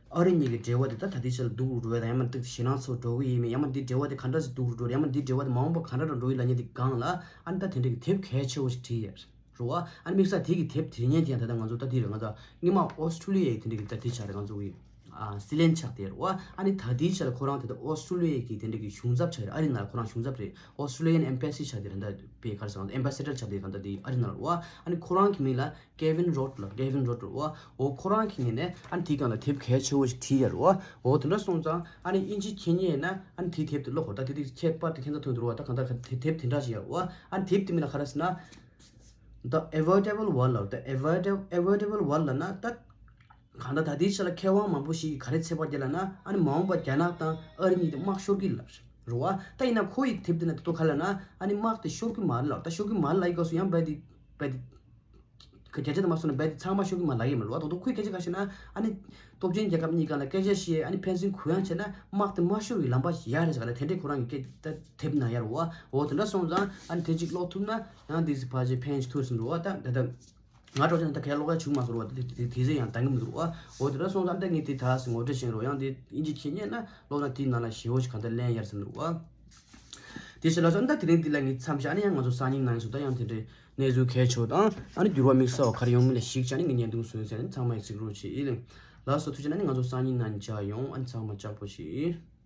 ཨ་རི་གཉིས་ཀྱི་འབྲེལ་བ་དེ་ད་ད་ལྟའི་ཆ་ལ་སྡུག་རུ་འགྲོ་ཡ་དང་། ཡང་མ་དེ་ཞེད་སྣང་ཚ་བོ་འགྲོ་གི་ཡིན་མིན། ཡང་མ་དེ་འབྲེལ་བ་དེ་ག་འདྲ་ཞིག་སྡུག་རུ་འགྲོ། ཡང་མ་དེ་འབྲེལ་བ་དེ་མ་འོངས་པ་ག་འདྲ་འདྲ་འགྲོ་ཡི་ལབ་མཁན་དེ་སྒང་ལ་ཨ་ནི་ད་དེ་འདྲ་གི་དེབ་གལ་ཆེ་བོ་ཞིག་བྲིས་ཡོད་རེད་བ། ཨ་ནི་དམིགས་བསལ་དེ་གི་དེབ་དེ་ཉན་དེ་ཡང་ད་ལྟ་ང་ཚོ་ད་དེ་རེད། ང་ཚོ་སྔོན་མ་ཨོ་སི་ཁྲུ་ལི་ཡའི་དེ་འདྲ་གི་ད་དེ་ཆ་རེད། ང་ཚོ་གི་ཨ་སྲིད་བློན་ཆགས་དེ་རེད་བ། ཨ་ནི་ད་དེའི་ཆ་ལ་ཁོ་རང་དེ་ད་ཨོ་སི་ཁྲུ་ལི་ཡའི་གི་དེ་འདྲ་གི་གཞུང་ཚབ་ཆགས་རེད། ཨ་རི་ནང་ལ་ཁོ་རང་གཞུང་ཚབ་རེད། ཨོ་སི་ཁྲུ་ལི་ཡན་ཨེམ་བྷེ་སི་ཆགས་དེ་རེད། ད་དེ་པའི་ག་རེ་ཟེར་ན་ཨེམ་བྷེ་སེ་ཌར་ཆགས་དེ་ད་ལྟ་དེ་ཨ་རི་ནང་ལ་རེད་བ། ཨ་ནི་ཁོ་རང་གི་མིང་ལ་ཀེ་ཝིན་རོཌ་ལ། ཀེ་ཝིན་རོཌ་རེད་བ། འོ་ཁོ་རང་གི་ངོས་ནས་ཨ་ནི་དེའི་སྒང་ལ་དེབ་གལ་ཆེ་བོ་ཞིག་བྲིས་ཡོད་རེད་བ། འོ་དེ་འདྲ་སོང་ཙང་ཨ་ནི་དབྱིན་ཇི་མཁྱེན་མཁན་ཡིན་ན་ཨ་ནི་དེའི་དེབ་དེ་ཀློག་དགོས། ད་དེ་དེ་ཁྱད་པར་དེ་ཁྱད་མཚར་ཐོན་འདུག་རེད་བ། ད་གང་ལྟར་དེ་དེབ་དེ་འདྲ་ཞིག་ཡོད་རེད་བ། ཨ་ནི་དེབ་དེ་མིང་ལ་ག་རེ་ཟེར་ན། The Inevitable War ལབ། The Inevitable Inevitable War ལབ་ན་ད་གང་ལྟར་ད་ལྟའི་ཆ་ལ་མཁས་དབང་མང་པོ་ཞིག་གིས་ག་རེ་ཚོད་དཔག་བརྒྱབ་ལབ་ན། ཨ་ནི་མ་འོངས་པར་རྒྱ་ནག་དང་ཨ་རི་གཉིས་དེ་དམག་ཤོར་གི་ལབ་རེད་བ། ད་ཡིན་ན་ཁོ་ཡི་དེབ་དེ་ན་དེ་ཐོག་ག་ལབ་ན་ཨ་ནི་དམག་དེ་ཤོར་གི་མ་རེད་ལབ། ད་ཤོར་གི་མ་རེད་ལབ་ཡི་སྐབས་སུ་ཡང་རྦད་དེ་རྦད་དེ་ཁ་བརྒྱ་ཆ་དེ་མ་སོང་ན་རྦད་དེ་ཚང་མ་ཤོར་གི་མ་རེད་ལབ་ཡི་མ་རེད་བ། ད་དུང་ཁོའི་སྐད་ཆ་ག་ཞིག་ན་ཨ་ནི་སྟོབས་ཆེན་རྒྱལ་ཁབ་གཉིས་སྒང་ལ་སྐད་ཆ་བཤད། ཨ་ནི་ཕན་ཚུན་གུ་ཡངས་བྱས་ན་དམག་དེ་མ་ཤོར་བའི་ལམ་པ་ཞིག་ཡག་རེད་ཟེར་ག་ལ་དེ་འདྲའི་ཁོ་རང་གི་སྐད་ད་དེབ་ན་ཡར་བ། འོ་དེ་འདྲ་སོང་ཙང་ཨ་ནི་དེ་གཅིག་ཀློག་ཐུབ་ན་ཡང་དེ་ཟིག་ཕལ་ཆེར་ཕན་ཞིག་ཐོགས་ཟིན་འགྲོ་བ། ད་ད་ད་ང་འགྲོ་ཅན་ད་གས་ཀློག་ཡ་བྱུང་མ་སོང་བ། དེ་དེ་དེ་ཟིག་ཡང་འདང་གི་མི་འདུག་བ། འོ་དེ་འདྲ་སོང་ཙང་ད་ངས་དེ་ད་ཟིག་ངོ་སྤྲོད་བྱེད་འགྲོ། ཡང་དེ་དབྱིན་ཇི་མཁྱེན་མཁན་ན་ཀློག་ན་དེའི་ནང་ལ་ཞེ་པོ་ཞིག་གང་ལྟར་ལན་ཡར་ཟིན་འདུག་བ། དེ་ཕྱིར་ལ་སོང་ད་དེ་རིང་འདི་ལ་ངས་མཚམས་བཞག་ནས་ཡང་ང་ཚོ་སང་ཉིན་ནང་སུ་ད་ཡང་དེ་འདྲའི་གནས་ཚུལ་གལ་ཆེ་བ་དང་ཨ་ནི་འགྱུར་བ་དམིགས་བསལ་བ་ག་རེ་ཡོང་མིན་ལ་གཞིགས་བྱས་ནས་ངས་བརྙན་ཐུང་བཟོས་ཟེར་ནས་ཚང་མ་ཡིས་གཟིགས་རོགས་བྱེད། ཡིན་ལགས་སོ། ཐུགས་རྗེ་གནང་། ནི་ང་ཚོ་སང་ཉིན་ནང་མཇལ་ཡོང་། ཨ་ནི་ཚང་མ་ལྕགས་པོ་བྱེད།